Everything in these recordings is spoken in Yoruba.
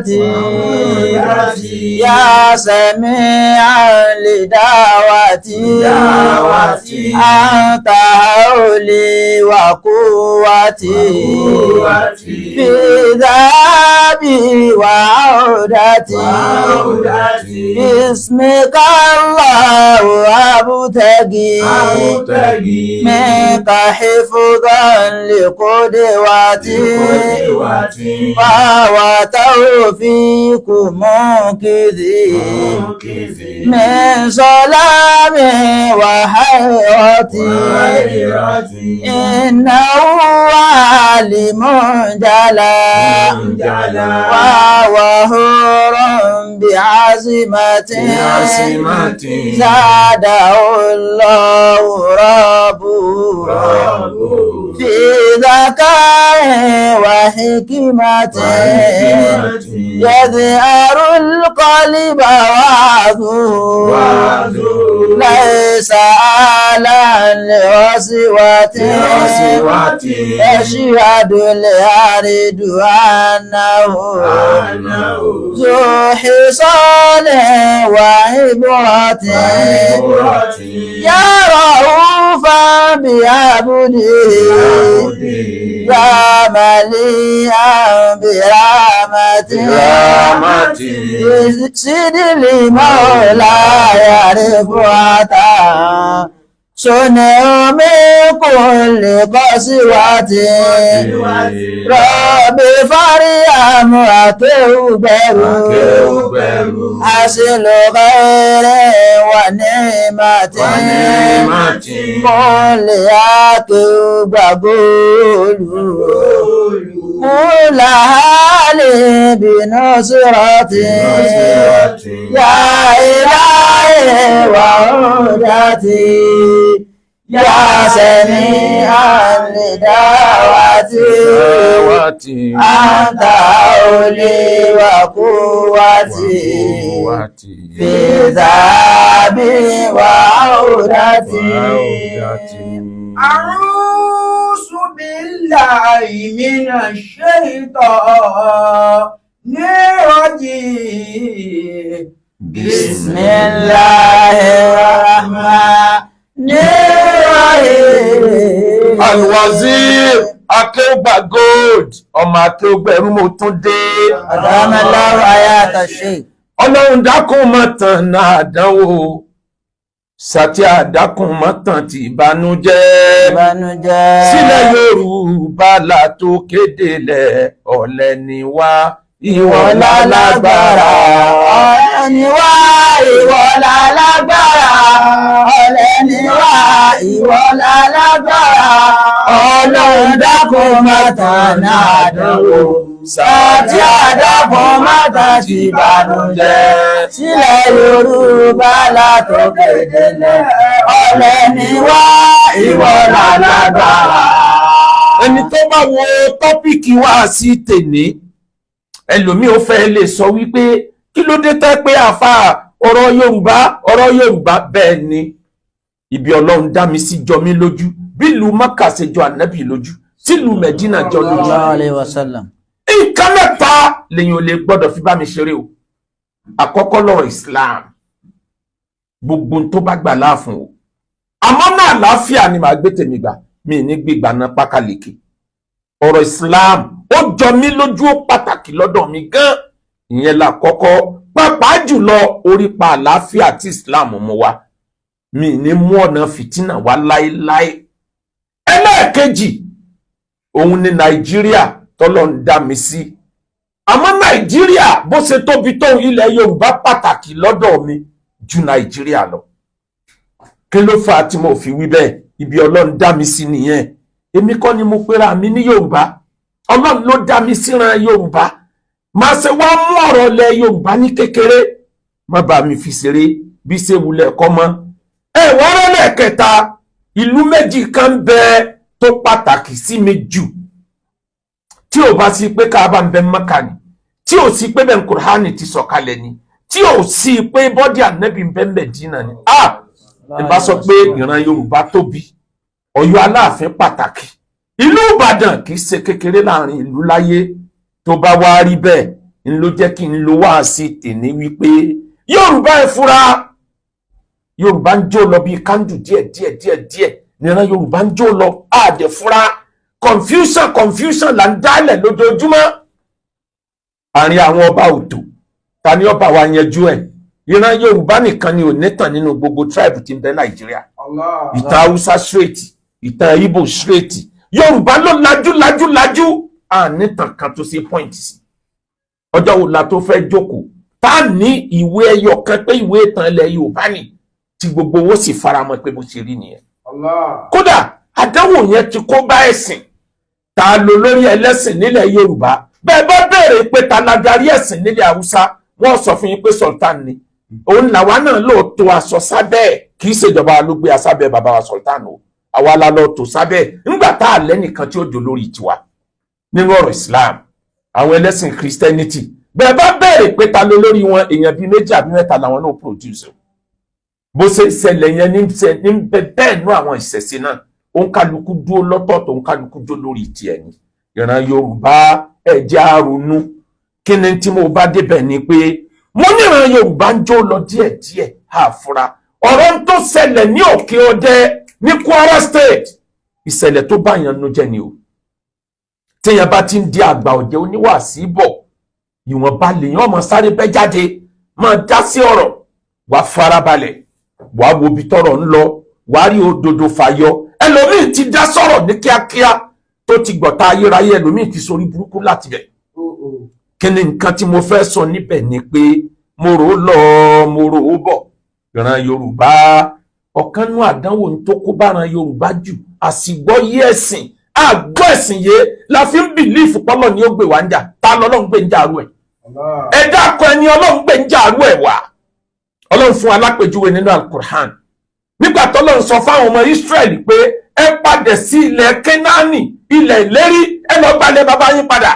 وعودتي. يا سميعا لدعوتي، أنت حولي وقوتي في ذهابي وعودتي. باسمك الله أبتغي منك حفظا لقدوتي، فهو توفيق منقذي من سلامي وحيرتي. إنه عالم جلا وهو حر بعزمته، زاده الله ربه في ذكاء وحكمة، يذأر القلب وعظه ليس آلا لوسوته، يشهد العارض أنه ذو حصان وعبرة، يا رؤوفا بعبده، يا مليئا برحمته، سيد لمولاي رفعتا صنع من كل قسوة. رب فريم أكبر حاصل غير ونعمة، كل أكبر كل حال بنصرتي، يا إلهي وعودتي، يا سميعا لدعوتي، أنت حولي وقوتي في ذهابي وعودتي. أعوذ بالله من الشيطان الرجيم. بسم الله الرحمن الرحيم. Alwazir Akéwùgbà Gold, ọmọ akéwùgbẹ̀rú, mo tún dé. أدام الله حياة الشيخ. Ọlọ́run dákun mọ́ tàn náà àdánwò sàtì, àdákùn mọ́ tàn tí ìbànújẹ́ Ìbànújẹ́ sílẹ̀ Yorùbá là tó kéde lẹ̀, ọ̀lẹ ni wá, ìwọ lálágbára. Ọ̀lẹ ni wá, ìwọ lálágbára. Ọ̀lẹ ni wá, ìwọ lálágbára. Ọlọ́run dákun má tàn náà àdánwò sàtì, àdàpọ̀ má tàn tí ìbànújẹ́ sílẹ̀ Yorùbá látòkè délẹ̀. Ọ̀lẹ ni wá, ìwọ lálágbára. Ẹni tó bá wo topic wá sí tèní, ẹlòmíì ó fẹ́ lè sọ wípé kí ló dé tẹ́ pé àfa ọ̀rọ̀ Yorùbá, ọ̀rọ̀ Yorùbá. Bẹ́ẹ̀ ni, ibi Ọlọ́run dá mi sí jọ mí lójú bí ìlú Mọ́kà ṣe jọ Ànábì lójú, tílùú Mẹ̀dínà jọ lójú. Sallallahu alayhi wa sallam. Nǹkan mẹ́ta lèyìn ò lè gbọ́dọ̀ fi bá mi ṣeré o. Àkọ́kọ́, lọ́rọ̀ Islam. Gbogbo ohun tó bá gbà láàfún o, àmọ́ náà àlàáfíà ni màá gbé tèmi gbà mí ní gbígbà náà pákàlẹ́kì. Ọ̀rọ̀ Islam ó jọ mí lójú, ó pàtàkì lọ́dọ̀ mi gan. Ìyẹn là kọ́kọ́, pàápàá jùlọ orípa àlàáfíà tí Islam mú wá. Mi ní mú ọ̀nà fìtínà wá láéláé. Ẹlẹ́ẹ̀kejì, òun ni Nàìjíríà tọ́lọ́ ń dá mi sí. Àmọ́ Nàìjíríà bó ṣe tóbi tó, ilẹ̀ Yorùbá pàtàkì lọ́dọ̀ mi ju Nàìjíríà lọ. Kí ló fà á tí mo fi wí bẹ́ẹ̀? Ibi Ọlọ́run dá mi sí nìyẹn. Èmi kọ́ ni mo pera mi ní Yorùbá, Ọlọ́run ló dá mi síran Yorùbá. Máa ṣe wá mú ọ̀rọ̀ ilẹ̀ Yorùbá ní kékeré, má bàa mi fi ṣeré bí ṣe wulẹ̀ kọ́ mọ́. Ẹ wọ́n rẹ́lẹ̀ kẹta, ìlú méjì kan bẹ tó pàtàkì sí mi jù. Tí ò bá sí pé Káàbà ń bẹ Mẹ́kà ni, tí ò sí pé bẹ́ẹ̀ Kùránì ti sọ̀kalẹ̀ ni, tí ò sí pé bọ́dí Ànábì ń bẹ Mẹ̀dínà ni, ah, ẹ bá sọ pé ìran Yorùbá tóbi. Ọ̀yọ́ Aláàfin pàtàkì, ìlú Ìbàdàn kì í ṣe kékeré láàrin ìlú láyé. Tó bá wá rí bẹ́ẹ̀, Ń ló jẹ́ kí n lo wáàsí tèmi wípé Yorùbá, ẹ fura. Yorùbá ń jó lọ bíi candle díẹ̀ díẹ̀ díẹ̀ díẹ̀. Níran Yorùbá ń jó lọ, àdẹ fura. Confusion, confusion là ń dálẹ̀ lójoojúmọ́. Àárín àwọn ọba òtò, ta ni ọba wa yanjú ẹ̀? Ìran Yorùbá nìkan ni ò nítàn nínú gbogbo tribe tí ń bẹ Nàìjíríà. Allah. Ìtàn Haúsá straight, ìtàn Ìgbò straight, Yorùbá ló lajú lajú lajú, ànítàn kan tó ṣe point sí. Ọjọ́ wo la tó fẹ́ jókòó tá a ní ìwé ẹyọ kan pé ìwé ìtàn ilẹ̀ Yorùbá ni, tí gbogbo owó sì faramọ́ pé bó ṣe rí nìyẹn? Allah. Kódà àdánwò yẹn ti kó bá ẹ̀sìn. Ta ló lórí ẹlẹ́sìn nílẹ̀ Yorùbá? Bẹ́ẹ̀ bá béèrè pé ta la darí ẹ̀sìn nílẹ̀ Haúsá, wọ́n sọ fún yín pé sultan ni. Òun làwa náà lóòótọ́ aṣọ sábẹ́ ẹ̀. Kì í ṣèjọba ló gbé asábẹ́ bàbá wa sultan o, àwa la lọ tò sábẹ́ ẹ̀ ńgbà tá a lẹ́nìkan tí ó jò lórí tiwa nínú ọ̀rọ̀ Islam. Àwọn ẹlẹ́sìn Christianity, bẹ́ẹ̀ bá béèrè pé ta ló lórí wọn, èèyàn bíi méjì àbí mẹ́ta làwọn náà produce o. Bó ṣe ṣẹlẹ̀ yẹn ní bẹ́ẹ̀ nú àwọn ìṣẹ̀ṣe náà, òǹkàlùkù dúró lọ́tọ̀ọ̀tọ̀, òǹkàlùkù dúró lórí tiẹ̀ ni. Ìran Yorùbá, ẹ jẹ́ á ronú. Kí ni tí mo bá débẹ̀ ni pé mo níran Yorùbá ń jó lọ díẹ̀díẹ̀, àfúrá. Ọ̀rọ̀ tó ṣẹlẹ̀ ní Òkè Ọdẹ ní Kwara State, ìṣẹ̀lẹ̀ tó bá yàn nu jẹ́ ni o. Téèyàn bá ti ń di àgbà ọ̀jẹ̀ oníwàásí bọ̀, ìwọ̀nba lèèyàn ọmọ sáré bẹ́ jáde máa dá sí ọ̀rọ̀. Wàá farabalẹ̀, wàá wo ibi tọ́rọ̀ ń lọ, wàá rí òdodo fàyọ. Ẹlòmíì ti dá sọ̀rọ̀ ní kíákíá tó ti gbọ̀ta ayérayé, ẹlòmíì ti sorí burúkú láti bẹ̀. Kí ni nǹkan tí mo fẹ́ sọ níbẹ̀ ni pé mo rò ó lọ, mo rò ó bọ̀, ìran Yorùbá, ọ̀kan nú àdánwò tó kó báran Yorùbá jù, àsìgbọ́ yé ẹ̀sìn. Àgbọ́ ẹ̀sìn yé la fi ń believe pọ́lọ́ ni ó gbé wá ń jà. Ta lọ́lọ́run gbé ń jà rú ẹ̀? Ẹ dákọ ẹni Ọlọ́run gbé ń jà rú ẹ̀ wá. Ọlọ́run fún alápèjúwe nínú Alukur'an nígbà tọ́lọ́run sọ fáwọn ọmọ Israẹli pé ẹ padà sí ilẹ̀ Kénáánì, ilẹ̀ ìlérí, ẹ lọ gbalẹ̀ bàbá yín padà.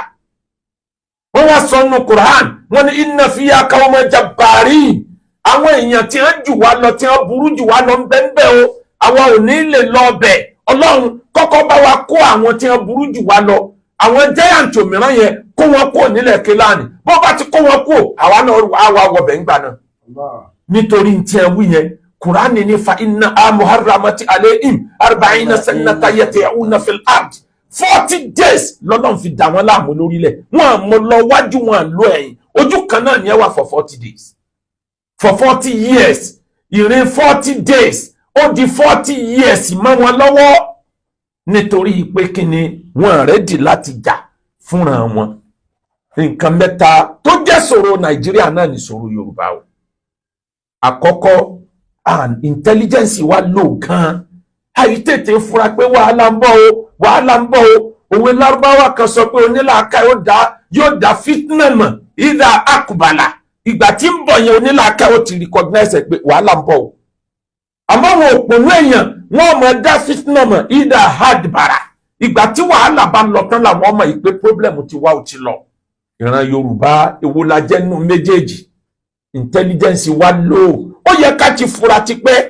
Wọ́n wá sọ nínú Quran, wọ́n ní inna fiya qawman jabbarin, àwọn èèyàn tí wọ́n jù wá lọ, tí wọ́n burú jù wá lọ ń bẹ́ẹ̀ o, àwa ò ní lè lọ ọbẹ̀. Ọlọ́run kọ́kọ́ bá wa kó àwọn tí wọ́n burú jù wá lọ, àwọn giant òmíràn yẹn, kó wọn kó nílẹ̀ Kénáánì. Bó bá ti kó wọn kó, àwa náà wà wọbẹ̀ ńgbà náà. Nítorí tí ẹ wí yẹn, Kùránì ní fa inna muharramati alayhim arba'ina sanata yati'una fil ard. 40 days lọ́lọ́run fi dà wọ́n láàmú lórílẹ̀. Wọ́n à mọ lọ wájú, wọn à lọ ẹ̀yìn, ojú kan náà ni ẹ wà for 40 days, for 40 years. Ìrìn 40 days ó di 40 years mọ́ wọn lọ́wọ́, nítorí pé kí ni? Wọ́n ready láti jà fúnra wọn. Nǹkan mẹ́ta tó jẹ́ ṣòro Nàìjíríà náà ní ṣòro Yorùbá o. Àkọ́kọ́, and intelligence wa lò gan, àyítètè fura pé wàhálà ń bọ̀ o, wàhálà ń bọ̀ o. Òwe Lárúbáwá kan sọ pé onílàákà yóò dá fitna mọ̀ ìdá akubala. Ìgbà tí ń bọ̀ yẹn, onílàákà ó ti recognize ẹ̀ pé wàhálà ń bọ̀ o. Àmọ́ àwọn òpònú èèyàn, wọ́n mọ̀ dá fitna mọ̀ ìdá hadbara. Ìgbà tí wàhálà bá lọ tán làwọn ọmọ yìí pé problem ti wá, ò ti lọ. Ìran Yorùbá, èwo la jẹ́ nínú méjèèjì? Intelligence wa lò, ó yẹ ká ti fura tipẹ́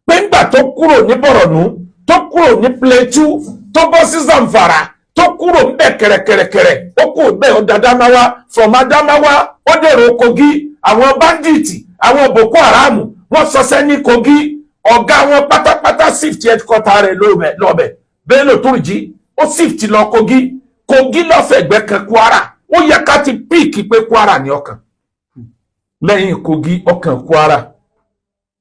pé ńgbà tó kúrò ní Bọ̀rọ̀nù, tó kúrò ní Plateau, tó bọ́ sí Zamfara, tó kúrò ńbẹ̀ kẹ̀rẹ̀kẹ̀rẹ̀kẹ̀rẹ̀, ó kúrò bẹ́ẹ̀, ó dàdámáwá. From Adamawa, ó dèrò Kogi. Àwọn bandits, àwọn Boko Haram, wọ́n sọsẹ́ ní Kogi. Ọ̀gá wọn pátápátá shift headquarter rẹ̀ lọ́bẹ̀. Bello Turji, ó shift lọ Kogi. Kogi lọ́fẹ̀gbẹ́ kan Kwara. Ó yẹ ká ti pick pé Kwara ní ọkàn. Lẹ́yìn Kogi, ọkàn Kwara.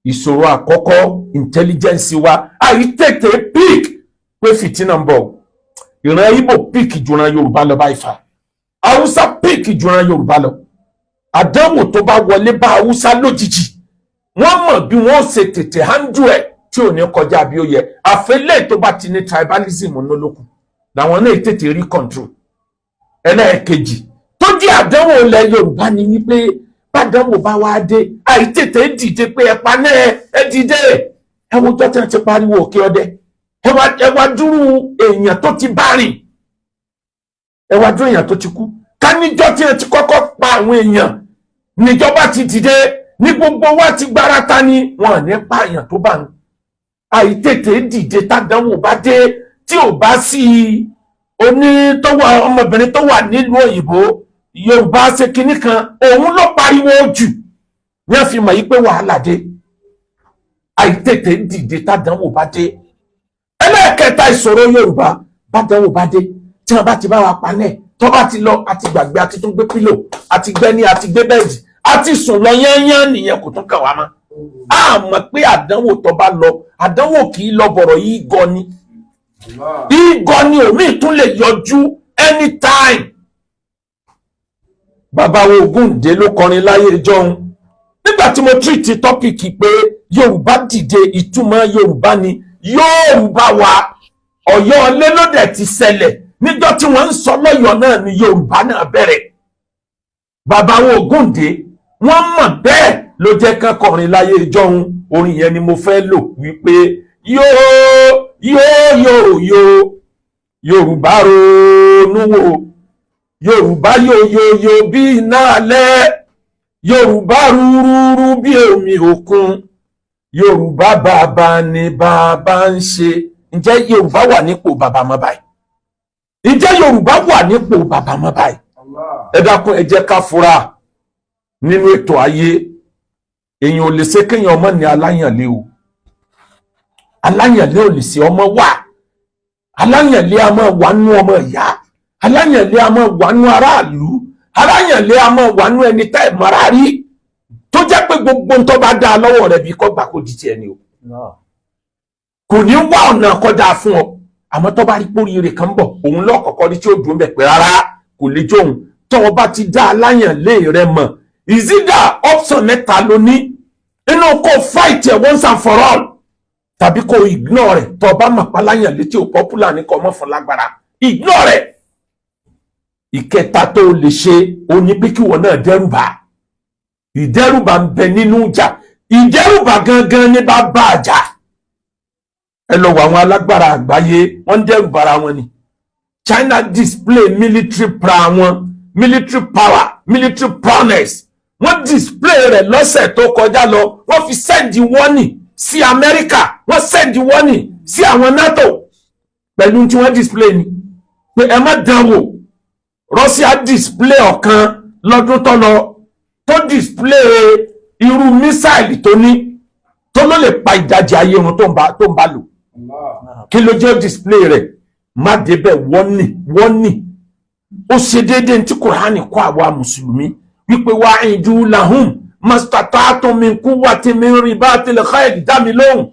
Ìṣòro àkọ́kọ́, intelligence wa, àìtètè pick pé fìtínà ń bọ̀. Ìran Ìgbò pick jùran Yorùbá lọ báyìí fa, Haúsá pick jùran Yorùbá lọ. Àdánwò tó bá wọlé bá Haúsá lójijì, wọ́n mọ̀ bí wọ́n ṣe tètè handle ẹ̀ tí ò ní kọjá bí ó yẹ. Àfẹlẹ́ tó bá ti ní tribalism nólókù làwọn náà tètè rí control. Ẹlẹ́ẹ̀kejì tó jẹ́ àdánwò ilẹ̀ Yorùbá ni wípé bàdánwò bá wá dé, àìtètè dìde pé ẹ pa náà, ẹ dìde. Ẹ wo jọ́ tí wọ́n ti pariwo Òkè Ọdẹ, ẹ wá dúró èèyàn tó ti bá rìn, ẹ wá dúró èèyàn tó ti kú. Ká níjọ́ tí wọ́n ti kọ́kọ́ pa àwọn èèyàn níjọba ti dìde ní gbogbo wa ti gbára ta ni wọn ò ní pààyàn tó bá ń. Àìtètè dìde tádánwò bá dé, tí ò bá sí oní tó wà, ọmọbìnrin tó wà nílùú òyìnbó. Yorùbá ṣe kinní kan, òun ló pariwo jù ní wọ́n fi mọ̀ yí pé wàhálà dé. Àìtètè dìde tádánwò bá dé. Ẹlẹ́ẹ̀kẹta ìṣòro Yorùbá, bádánwò bá dé, tí wọ́n bá ti bá wa panẹ́, tó bá ti lọ, àti gbàgbé, àti tún gbé pillow, àti gbẹ́ni, àti gbé bed, àti sùn lọ yányán nìyẹn, kò tún kàn wá mọ́. A mọ̀ pé àdánwò tó bá lọ, àdánwò kì í lọ bọ̀rọ̀ yìí gọ ni, ìgọ ni òmíì tún lè yọjú anytime. Bàbá wo Ògúndé ló kọrin láyé ìjọun nígbà tí mo treat topic pé Yorùbá dìde. Ìtumọ̀ Yorùbá ni Yorùbá wa. Ọ̀yọ́ lélódẹ̀ ti ṣẹlẹ̀ níjọ́ tí wọ́n ń sọ lọ́yọ̀ọ́ náà ni Yorùbá náà bẹ̀rẹ̀. Bàbá wo Ògúndé, wọ́n mọ̀ bẹ́ẹ̀, ló jẹ́ kán kọrin láyé ìjọun. Orin yẹn ni mo fẹ́ lò wípé yóò yóò yóò yóò Yorùbá ronú wò, Yorùbá yóò yóò yóò bí iná alẹ́, Yorùbá rúrúrú bí omi òkun, Yorùbá bàbá ni bàbá ń ṣe. Ǹjẹ́ Yorùbá wà nípò bàbá mọ́ báyìí? Ǹjẹ́ Yorùbá wà nípò bàbá mọ́ báyìí? Ẹ dákun, ẹ jẹ́ ká fura nínú ètò ayé. Èèyàn ò lè ṣe kéèyàn ọmọ ní aláyànlé o. Aláyànlé ò lè ṣe ọmọ wà. Aláyànlé a máa wà nú ọmọ ìyá, aláyànlé a máa wà nú aráàlú, aláyànlé a máa wà nú ẹni tá ẹ̀ mọ́ra rí, tó jẹ́ pé gbogbo ń tó bá dá a lọ́wọ́ rẹ̀ bí kò gbà kó di tiẹ̀ ni o. Kò ní wá ọ̀nà kọjá fún ọ, àmọ́ tó bá rí póríire kan bọ̀, òun lọ́kọ̀ọ́kọ́ ní tí ó dùn bẹ̀ pé rárá, kò lè jóun. Tó o bá ti dá aláyànlé rẹ mọ̀, ìzídà option mẹ́ta ló ní: inú kó fight ẹ̀ once and for all, tàbí kó ignore rẹ̀. Tó o bá mọ̀ pa aláyànlé tí o popular ní kó o mọ̀ fún lágbára, ignore rẹ̀. Ìkẹta tó o lè ṣe o ní pé kí wọn náà dẹ́rùbà. Ìdẹ́rùbà ń bẹ nínú ìjà. Ìdẹ́rùbà gangan ní bá bá àjà. Ẹ lọ wọ àwọn alágbára àgbáyé, wọ́n ń dẹ́rù bara wọn ni. China display military power wọn, military power, military prowess, wọ́n display rẹ̀ lọ́sẹ̀ tó kọjá lọ. Wọ́n fi send warning sí Amẹ́ríkà, wọ́n send warning sí àwọn NATO pẹ̀lú tí wọ́n display ni pé ẹ má dán wò. Russia display ọ̀kan lọ́dún tó lọ, tó display irú missile tó ní, tó ló lè pa ìdajì ayé wọn tó ń bá lò. Kí ló jẹ́ display rẹ̀? Má débẹ̀. Wọ́n ní wọ́n ní ó ṣe déédéé tí Kùránì kọ́ àwa mùsùlùmí wípé وأعدوا لهم ما استطعتم من قوة من رباط الخيل. Dá mi lóhùn.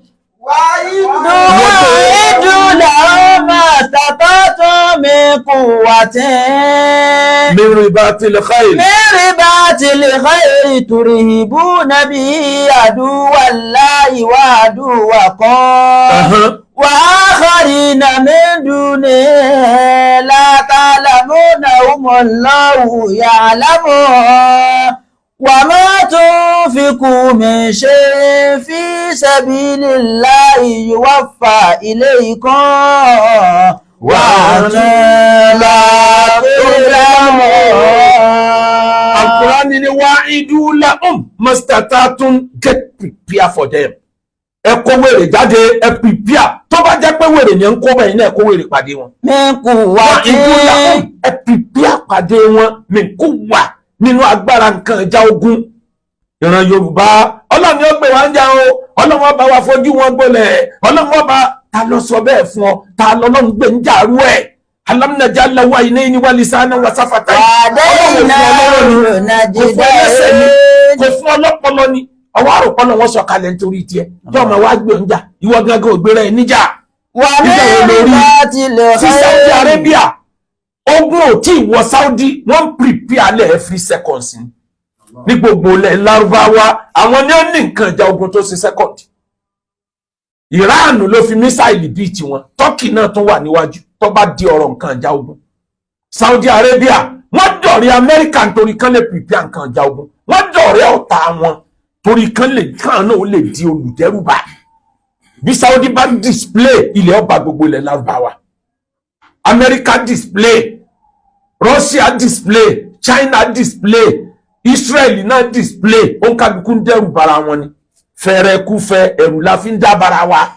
وأعدوا لهم ما استطعتم من قوة من رباط الخيل. من رباط الخيل ترهبون به عدو الله وعدوكم وآخرين من دونه لا تعلمونهم الله يعلمهم وما تنفقوا من شيء في سبيل الله يوفى إليكم وأنتم لا تظلمون. Al-Qur'ani ni وأعدوا لهم ما استطعتم, get prepare for them. Ẹ kó wèrè jáde, ẹ prepare. Tó bá jẹ́ pé wèrè ni ẹ ń kó bẹ́ẹ̀ náà, ẹ kó wèrè pàdé wọn. من قوة وأعدوا لهم, ẹ prepare pàdé wọn, من قوة, nínú agbára nǹkan ìjà ogun. Ìran Yorùbá, Ọlọ́run ni ó gbé wa ń jà o, Ọlọ́run ọba wa fojú wọn gbolẹ̀, Ọlọ́run ọba. Ta ló sọ bẹ́ẹ̀ fún ọ? Ta lọ́lọ́run gbé ń jàrú ẹ̀? ألم نجعل له عينين ولسانا وشفتين. Ọlọ́run ò fún ọlọ́run ni, kò fún ẹlẹ́sẹ̀ ni, kò fún ọlọ́pọlọ ni. Ọwọ́ àròpọlọ wọn sọ kalẹ̀ nítorí tiẹ̀ tí ọmọ wa gbé ń jà. Ìwọ gángan ò gbéra ẹ níjà. ومن Nígbà wo lórí رباط sí Saudi الخيل Arabia, ogun ò tí ì wọ Saudi, wọ́n ń prepare lẹ̀ every seconds ni. Ní gbogbo ilẹ̀ Lárúbáwá, àwọn ní ó ní nǹkan ìjà ogun tó ṣe second. Iran ló fi missile bíi tiwọn. Turkey náà tún wà níwájú tó bá di ọ̀rọ̀ nǹkan ìjà ogun. Saudi Arabia, wọ́n dọ̀rẹ́ Amẹ́ríkà nítorí kán lè prepare nǹkan ìjà ogun. Wọ́n dọ̀rẹ́ ọ̀tá wọn torí kán lè kán náà ó lè di olùdẹ́rùbà. Bí Saudi bá display, ilẹ̀ ọba gbogbo ilẹ̀ Lárúbáwá. Amẹ́ríkà display, Russia display, China display, Israel náà display. Òǹkàlùkù ń dẹ́rù bara wọn ni. Fẹ̀rẹ̀kúfẹ̀ ẹ̀rù la fi ń dábàrà wa.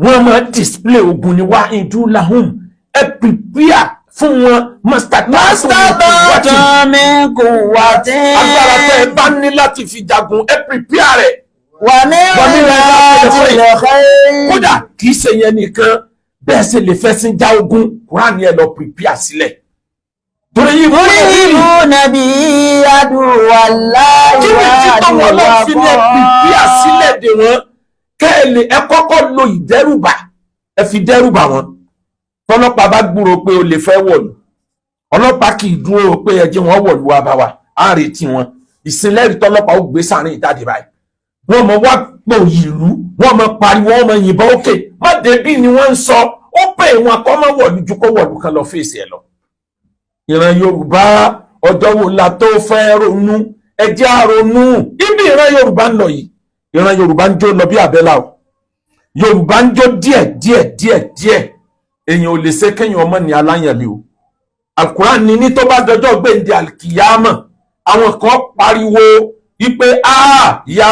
Wọ́n máa display ogun ni. وأعدوا لهم, ẹ prepare fún wọn mastata'tum Mastata'tum min quwwatin. Agbára tẹ́ ẹ bá ní láti fi jagun, ẹ prepare rẹ̀. Wa min Wa min ribatil khayl. Kódà kì í ṣe yẹn nìkan, bẹ́ẹ̀ sì lè fẹ́ sí já ogun, Kùránì ẹ lọ prepare sílẹ̀. Torí yìí fún ẹ̀rí Turhibuna bihi aduwwallahi kí ni títọ́ wọn lọ fi ní ẹ prepare sílẹ̀ dè wọ́n, kẹ́ ẹ lè ẹ kọ́kọ́ lo ìdẹ́rùbà, ẹ fi dẹ́rùbà wọn. Tọ́lọ́pàá bá gbúrò pé o lè fẹ́ wọ̀lú, ọlọ́pàá kì í dúró pé ẹ jẹ́ wọ́n wọ̀lú wa bá wa, á retí wọn. Ìsìnlẹ́rìí tọ́lọ́pàá ó gbé sàárín ìjáde báyìí, wọ́n mọ wá pò ìlú, wọ́n mọ pariwo, wọ́n mọ yìnbọn òkè má débí ni wọ́n ń sọ. Ó pè wọn kọ́ mọ́ wọ̀lú ju kó wọ̀lú kan lọ fèsì ẹ̀ lọ. Ìran Yorùbá, ọjọ́ wo la tó fẹ́ ronú? Ẹ jẹ́ á ronú ibi ìran Yorùbá ń lọ yìí. Ìran Yorùbá ń jó lọ bí àbẹ́là o. Yorùbá ń jó díẹ̀ díẹ̀ díẹ̀ díẹ̀. Èèyàn ò lè ṣe kéèyàn ọmọ ní aláyànlé o. Alukuran ní ní tó bá dọjọ́ gbèǹde alikiyama, àwọn kan pariwo wípé a yà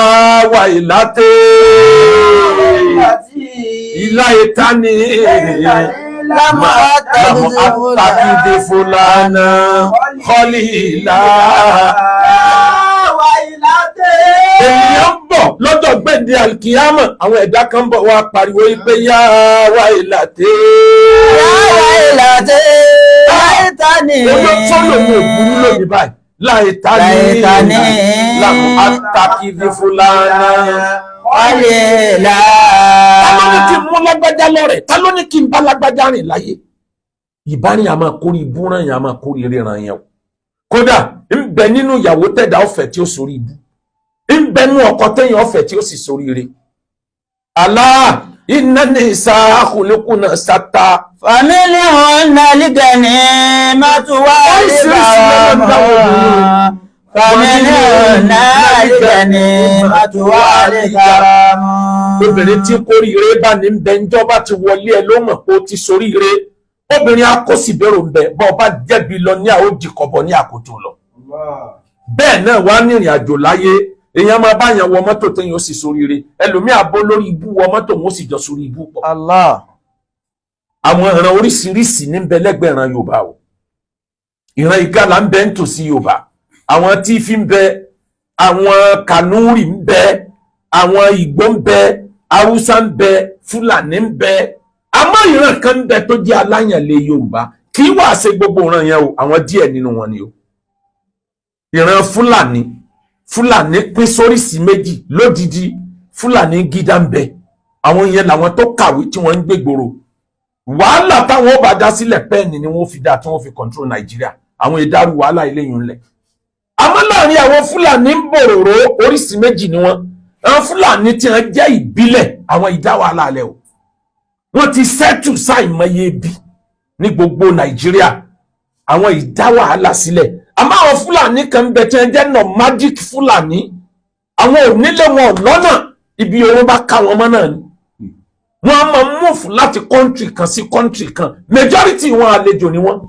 wà ìlàtẹ ìlà ìtàní Lámú lámú àtàkìdé fúlànà kọ́lìlà. Ènìyàn ń bọ̀ lọ́jọ́ gbèǹde alikiyama, àwọn ẹ̀dá kan ń bọ̀ wá pariwo wípé yà wà ìlàtẹ. Ìlàtẹ́ láìtàní. Oyó tó lòun ò burú lónìí báyìí. Láìtàní Láìtàní. lámú àtàkìdé fúlànà. Ọ̀lẹ́lá. Ta ló ní kí n mú lágbájá lọ́rẹ̀? Ta ló ní kí n bá lágbájá rìn láyé? Ìbárìn àmọ́ kórìí ibú ràn yẹn, àmọ́ kórìí ríran yẹn o. Kódà ń bẹ nínú ìyàwó tẹ̀dá ọ̀fẹ́ tí ó sórí ibú, ń bẹ nínú ọkọ téèyàn ọ̀fẹ́ tí ó sì sórí ire. Àlá iná ní ìsà àkùnlékùnà sátá. Fàmílì hàn nálìgẹ̀ni mátúwá Oríṣiríṣi lọ́nà ń dáwọ́ obìnrin. Fàmílì hàn nálìgẹ̀ni mátúwá lìkàràmù. Obìnrin tí kórìíre bá ní bẹ ńjọba ti wọlé ẹ ló mọ̀ pé ó ti soríire. Obìnrin akọ́sìbérò ń bẹ, bọ́ ọ bá jẹ̀bi lọ ní àwọn òdìkọ̀bọ ní àkótó lọ. Bẹ́ẹ̀ náà wá ní ìrìn àjò láyé, èèyàn máa bá yàn wọ mọ́tò téèyàn ó sì soríire, ẹlòmíà bó lórí ibú wọ mọ́tò, wọn ó sì jọ sórí ibú pọ̀. Allah. Àwọn ìran oríṣiríṣi ní ń bẹ lẹ́gbẹ̀ẹ́ ìran Yorùbá o. Ìran Ìgalà ń bẹ nítòsí Yorùbá, àwọn Tífì ń bẹ, àwọn Kànúrì ń bẹ, àwọn Ìgbò ń bẹ, Haúsá ń bẹ, Fúlàní ń bẹ. Àmọ́ ìran kan ń bẹ tó jẹ́ aláyànlé Yorùbá. Kì í wá ṣe gbogbo ìran yẹn o, àwọn díẹ̀ nínú wọn ni o. Ìran Fúlàní, Fúlàní pín sóríṣìí méjì lódìdí. Fúlàní gídá ń bẹ, àwọn yẹn làwọn tó kàwé tí wọ́n ń gbégboro. Wàhálà táwọn ó bá dá sílẹ̀, pẹ́ẹ́nì ni wọ́n fi dá tí wọ́n fi control Nàìjíríà. Àwọn ìdárú wàhálà eléyìí ńlẹ̀. Àmọ́ láàrin àwọn Fúlàní ń bòròró, oríṣìí méjì ni wọ́n. Àwọn Fúlàní tí wọ́n jẹ́ ìbílẹ̀, àwọn ìdá wàhálà alẹ́ o, wọ́n ti sẹ́tù sáìmọye ibi ní gbogbo Nàìjíríà, àwọn ìdá wàhálà sílẹ̀. Àmọ́ àwọn Fúlàní kan ń bẹ tí wọ́n jẹ́ nomadic Fúlàní. Àwọn ò nílé, wọn ò lọ́nà, ibi owó bá ká wọn mọ́ náà ni wọ́n á máa move láti country kan sí country kan. Majority wọn, àlejò ni wọ́n.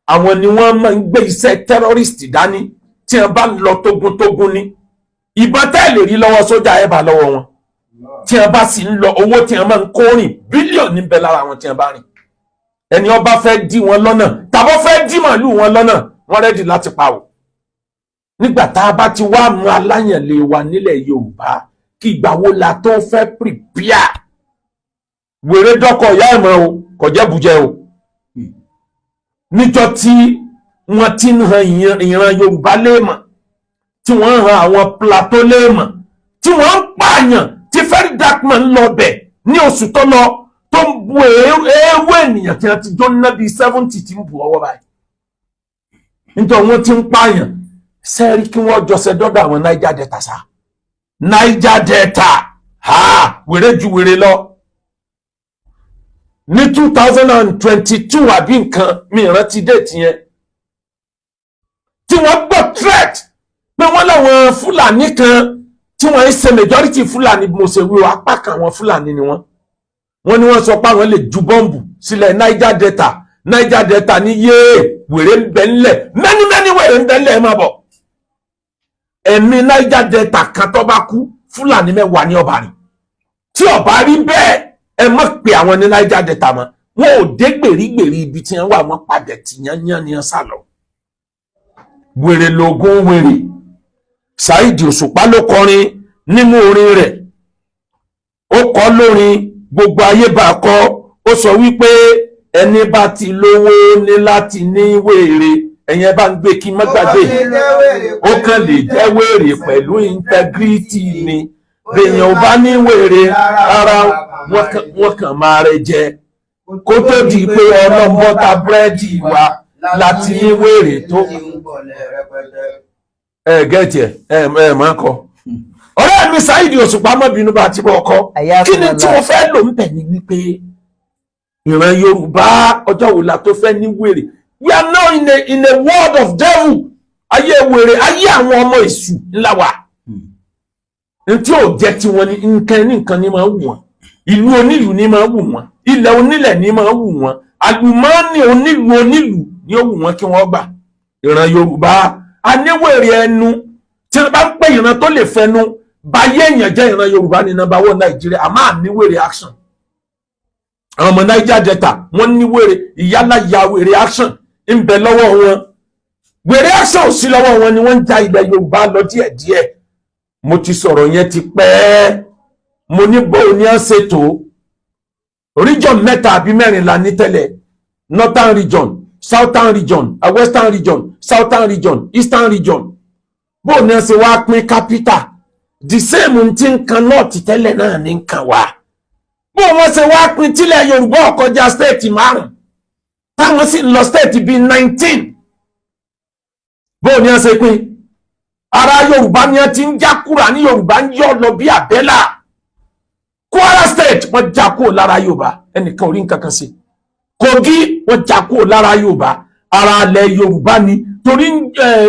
Àwọn ni wọ́n máa ń gbé iṣẹ́ terrorist dání. Tí wọ́n bá lọ tógun-tógun ní ìbọn tẹ́ lè rí lọ́wọ́ sójà, ẹ̀ bá lọ́wọ́ wọn. Tí wọ́n bá sì ń lọ, owó tí wọ́n máa ń kó rìn, bílíọ̀nù ń bẹ lára wọn tí wọ́n bá rìn. Ẹni ó bá fẹ́ dí wọn lọ́nà tàbọ̀ fẹ́ dí màálù wọn lọ́nà, wọ́n ready láti pa o. Nígbà tá a bá ti wá mú aláyànlé wa nílẹ̀ Yorùbá, kí ìgbà wo la tó fẹ́ prepare? Wèrè dọ́kọ̀ ìyá ẹ̀ mọ́ o, kò jẹ́ bùjẹ́ o. Níjọ́ tí wọ́n ti ń han ìran Yorùbá léèmọ̀, tí wọ́n ń han àwọn Plateau léèmọ̀, tí wọ́n ń pààyàn, tí Very Dark Man lọ bẹ̀ ní oṣù tó lọ, tó ń bu eérú ènìyàn tí wọ́n ti jóná bíi 70 tí ń bu ọwọ́ báyìí, nítorí wọ́n ti ń pààyàn sẹ́ẹ̀rí kí wọ́n jọṣẹ́ dọ́dọ̀ àwọn Niger Delta sá. Niger Delta ha, wèrè ju wèrè lọ. Ní 2022 àbí nǹkan mi ìrántí date yẹn, tí wọ́n gbọ́ threat pé wọ́n láwọn Fúlàní kan tí wọ́n ń ṣe majority Fúlàní, bí mo ṣe wí o, apá kan àwọn Fúlàní ni wọ́n. Wọ́n ní wọ́n sọ pé àwọn lè ju bọ́ǹbù sílẹ̀ Niger Delta. Niger Delta ní yéé, wèrè ń bẹ ńlẹ̀, many many wèrè ń bẹ ńlẹ̀, ẹ máa bọ̀. Ẹ̀mí Niger Delta kan tó bá kú, Fúlàní 10 ní ọba rìn. Tí ọba rí bẹ́ẹ̀, ẹ má pe àwọn ní Niger Delta mọ́. Wọn ò dé gbèrígbèrí ibi tí wọ́n wà, wọ́n padà tì yányán ni wọ́n sá lọ. Wèrè lógún wèrè. Saheed Òṣùpá ló kọrin nínú orin rẹ̀, ó kọ lórin, gbogbo ayé bá kọ. Ó sọ wípé ẹni bá ti lówó ní láti ní wèrè. Ẹ̀yin ẹ bá ń gbé kí n má gbàgbé. Ó kàn lè jẹ́ wèrè pẹ̀lú integrity ni. Bèèyàn ò bá ní wèrè rárá, wọ́n kàn máa rẹ jẹ kó tó di pé ọlọ́mọta búrẹ́dì wa láti ní wèrè tó ẹ gẹ́tì ẹ ẹ máa kọ. Ọ̀rẹ́ mi Saheed Òṣùpá, má bínú bá ti bọ̀ ọkọ. Kí ni tí mo fẹ́ lò ń bẹ̀ ni wípé ìran Yorùbá, ọjọ́ wo la tó fẹ́ ní wèrè? We are now in a world of devil. Ayé wèrè, ayé àwọn ọmọ èṣù ńlá wa. Ntí ò jẹ́ tiwọn ní nǹkan ní nǹkan ní máa wù wọ́n, ìlú onílùú ní máa wù wọ́n, ilẹ̀ onílẹ̀ ní máa wù wọ́n, àlùmọ́ọ́nì onílùú onílùú ní ó wù wọ́n kí wọ́n gbà. Ìran Yorùbá aníwèrè ẹnu. Tí wọ́n bá ń pè ìran tó lè fẹnu báyé èèyàn jẹ́, ìran Yorùbá ní number one Nàìjíríà. Àmọ́ àníwèrè action. Àwọn ọmọ Niger Delta, wọ́n ní wèrè, ìyálà ya wèrè action ń bẹ lọ́wọ́ wọn. Wèrè action ò sí lọ́wọ́ wọn ni wọ́n ń ja ilẹ̀ Yorùbá lọ díẹ̀díẹ̀. Mo ti sọ̀rọ̀ yẹn ti pẹ́. Mo ní bóun ni à ń ṣètò region mẹ́ta àbí mẹ́rin la ní tẹ́lẹ̀: northern region, southern region, western region, southern region, eastern region. Bóun ni à ń ṣe wá pín capital? The same ti ń kan north tẹ́lẹ̀ náà ní ń kan wá. Bó wọ́n ṣe wá pín tílẹ̀ Yorùbá ọ̀kọjá state márùn, táwọn sì ń lọ state bíi 19? Bó ni wọ́n ṣe pín? Ara Yorùbá ni wọ́n ti ń já kúrò ní Yorùbá, ń yọ lọ bí àbẹ́là. Kwara State, wọ́n já kúrò lára Yorùbá, ẹnìkan ò rí nǹkan kan sí. Kogi, wọ́n já kúrò lára Yorùbá. Ara ilẹ̀ Yorùbá ni, torí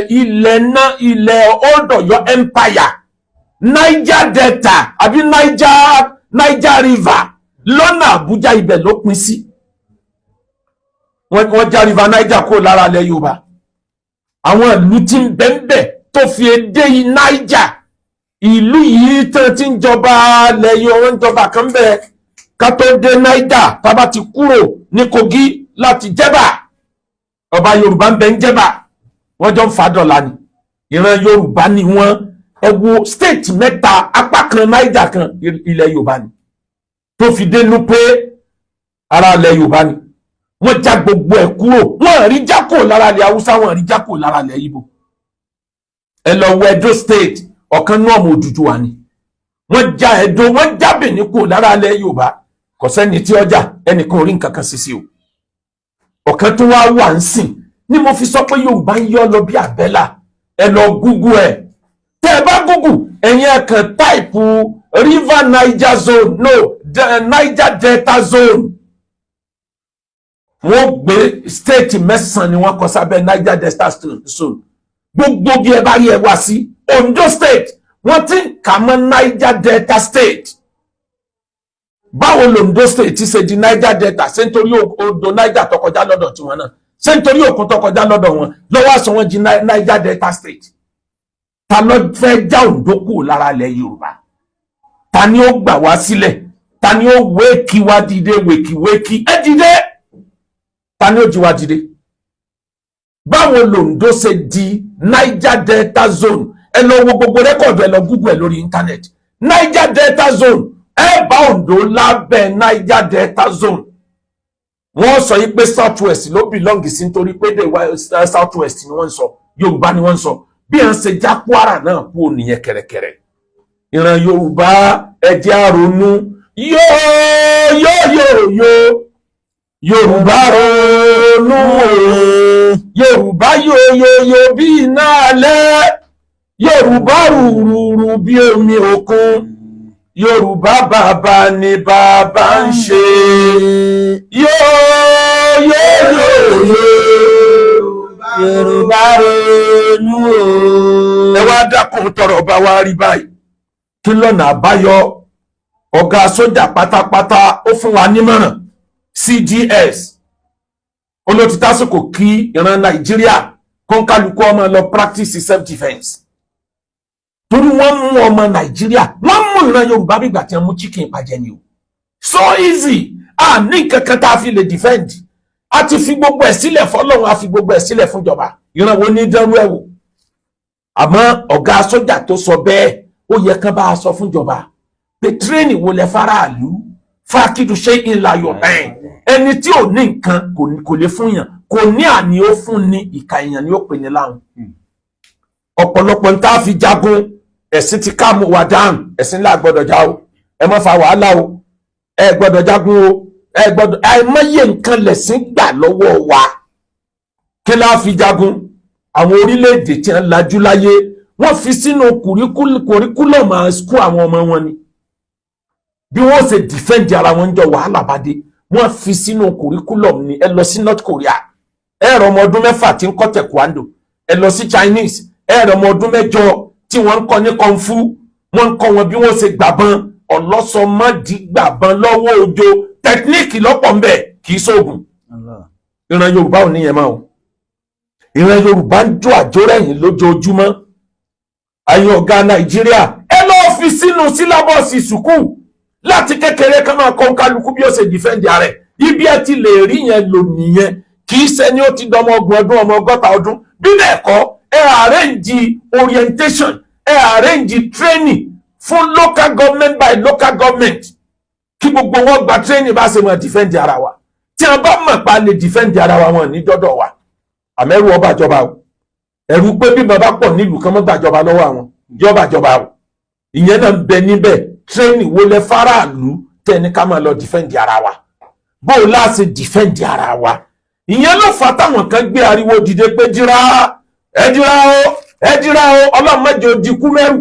ilẹ̀ náà, ilẹ̀ Old Ọ̀yọ́ Empire, Niger Delta àbí Niger River lọ́nà Àbújá, ibẹ̀ ló pín sí. Wọ́n já River Niger kúrò lára ilẹ̀ Yorùbá. Àwọn ìlú tí ń bẹ ń bẹ tó fi dé Niger, ìlú yìí tán ti ń jọba ilẹ̀ Yorùbá, ń jọba kan bẹ́ẹ̀ ká tó dé Niger. Tábà ti kúrò ní Kogi láti Jẹ́bà, ọba Yorùbá ń bẹ ń Jẹ́bà, wọ́n jọ ń fa dọ̀là ni. Ìran Yorùbá ni wọ́n. Ẹ wo state mẹ́ta, apá kan Niger kan, ilẹ̀ Yorùbá ni, tó fi dé Nupe, ara ilẹ̀ Yorùbá ni. Wọ́n já gbogbo ẹ̀ kúrò. Wọ́n rí já kúrò lára ilẹ̀ Haúsá, wọ́n rí já kúrò lára ilẹ̀ Ìgbò. Ẹ lọ wo Edo State, ọ̀kan náà ọmọ Odùduwà ni. Wọ́n já Edo, wọ́n já Benin kúrò lára ilẹ̀ Yorùbá. Kò sẹ́ni tí ọjà ẹnìkan ò rí nǹkan kan sí sí o. Ọ̀kan tó wá wà ń sìn ni mo fi sọ pé Yorùbá ń yọ lọ bí àbẹ́là. Ẹ lọ Google ẹ̀. Tẹ́ ẹ bá Google, ẹ̀yin ẹ̀ kàn type River Niger Zone, no, Niger Delta Zone, wọ́n gbé state mẹ́sàn-án ni wọ́n kọ sábẹ́ Niger Delta Zone. Gbogbo bí ẹ bá rí ẹ wá sí Ondo State, wọ́n ti ń kà mọ́ Niger Delta State. Báwo l'Ondo State ti ṣe di Niger Delta? Ṣé nítorí odò Niger tó kọjá lọ́dọ̀ tiwọn náà? Ṣé nítorí òkun tó kọjá lọ́dọ̀ wọn lọ́wọ́ àṣọ wọn di Niger Delta State? Ta ló fẹ́ já Ondo kúrò lára ilẹ̀ Yorùbá? Ta ni ó gbà wá sílẹ̀? Ta ni ó wéèkì wá dìde? Wèkì wéèkì ẹ dìde. Ta ni ó jí wá dìde? Báwo l'Ondo ṣe di Niger Delta Zone? Ẹ lọ wo gbogbo record, ẹ lọ Google ẹ lórí internet, Niger Delta Zone. Ẹ bá Ondo lábẹ́ Niger Delta Zone. Wọ́n sọ yìí pé South West ló belong sí, nítorí pé dé South West ni wọ́n ń sọ, Yorùbá ni wọ́n ń sọ. Bí à ń ṣe já Kwara náà kú nìyẹn kẹ̀rẹ̀kẹ̀rẹ̀. Ìran Yorùbá, ẹ jẹ́ á ronú. Yóò yóò yóò yóò, Yorùbá ronú o. Yorùbá yóò yóò yóò bí iná alẹ́, Yorùbá rúrúrú bí omi òkun, Yorùbá bàbá ni bàbá ń ṣe. Yóò yóò yóò yóò. Yorùbá ronú o. Ẹ wá dákun, tọrọ bá wa rí báyìí, kí lọ́nà àbáyọ? Ọ̀gá sójà pátápátá ó fún wa nímọ̀ràn, CGS olóòtú, tásìkò kí ìran Nàìjíríà kọ́ńkálukú ọmọ lọ practice self defence, torí wọ́n mú ọmọ Nàìjíríà, wọ́n mú ìran Yorùbá bí ìgbà tí wọ́n mú chicken pàjẹ́ ni o. So easy. A ní kankan tá a fi lè defend. A ti fi gbogbo ẹ̀ sílẹ̀ fọlọ́run, a fi gbogbo ẹ̀ sílẹ̀ fúnjọba. Ìran wo ní dánrú ẹ̀ wò? Àmọ́ ọ̀gá sójà tó sọ bẹ́ẹ̀, ó yẹ kán bá a sọ fúnjọba pé training wo lẹ faraàlú fákìdù ṣé ìlàyọ̀ ẹ̀. Ẹni tí ò ní nǹkan kò lè fún yàn, kò ní àní ó fún ni, ìka èèyàn ni ó pè ní láhùn. Ọ̀pọ̀lọpọ̀ ń tá a fi jagun, ẹ̀sìn ti ká mú wa dáhùn. Ẹ̀sìn ńlá gbọ́dọ̀ já o, ẹ má fa wàhálà o, ẹ gbọ́dọ̀ jagun o, ẹ gbọ́dọ̀. Àìmọye nǹkan lẹ̀sìn gbà lọ́wọ́ wa. Kí la fi jagun? Àwọn orílẹ̀-èdè tí wọ́n lajú láyé, wọ́n fi sínú curriculum school àwọn ọmọ wọn ni bí wọ́n ṣe defend ara wọn jọ wàhálà bá dé. Wọ́n fi sínú curriculum ni. Ẹ lọ sí North Korea, ẹ rọ ọmọ ọdún 6 tí ń kọ́ taekwondo. Ẹ lọ sí Chinese, ẹ rọ ọmọ ọdún 8 tí wọ́n ń kọ́ ní kung fu. Wọ́n ń kọ́ wọn bí wọ́n ṣe gbàbọn ọlọ́sọmọdì, gbàbọn lọ́wọ́ ojo, technique lọ́pọ̀ ńbẹ, kì í sóògùn. Ìran Yorùbá ò níyẹn máa o. Ìran Yorùbá ń jó àjórẹ̀yìn lójoojúmọ́. Ayé ọ̀gá Nàìjíríà, ẹ lọ́ọ́ fi sínú syllabus sùkúù láti kékeré, ká máa kọ́ kálukú bí ó ṣe defend ara ẹ̀. Ibi ẹ ti lè rí yẹn lò nìyẹn. Kì í ṣe ni ó ti dọmọ 30 ọdún, ọmọ 60 ọdún. Bí bẹ́ẹ̀ kọ́, ẹ arrange orientation, ẹ arrange training fún local government by local government, kí gbogbo wọn gba training bá ṣe mọ̀ defend ara wa. Tí a bá mọ̀ pa lè defend ara wa, wọn ní dọ́dọ̀ wa. Àmẹ́rù ọba àjọba o, ẹ̀rù pé bí bàbá pọ̀ nílùú kan mọ́ gbàjọba lọ́wọ́ àwọn yọba àjọba o, ìyẹn náà ń bẹ níbẹ̀. Training wo lẹ faraàlú tẹ́ni ká máa lọ defend ara wa? Bó o láti defend ara wa? Ìyẹn ló fà táwọn kan gbé ariwo dìde pé jíra, ẹ jíra o, ẹ jíra o. Ọlọ́run má jẹ́ ó di kú mẹ́rù,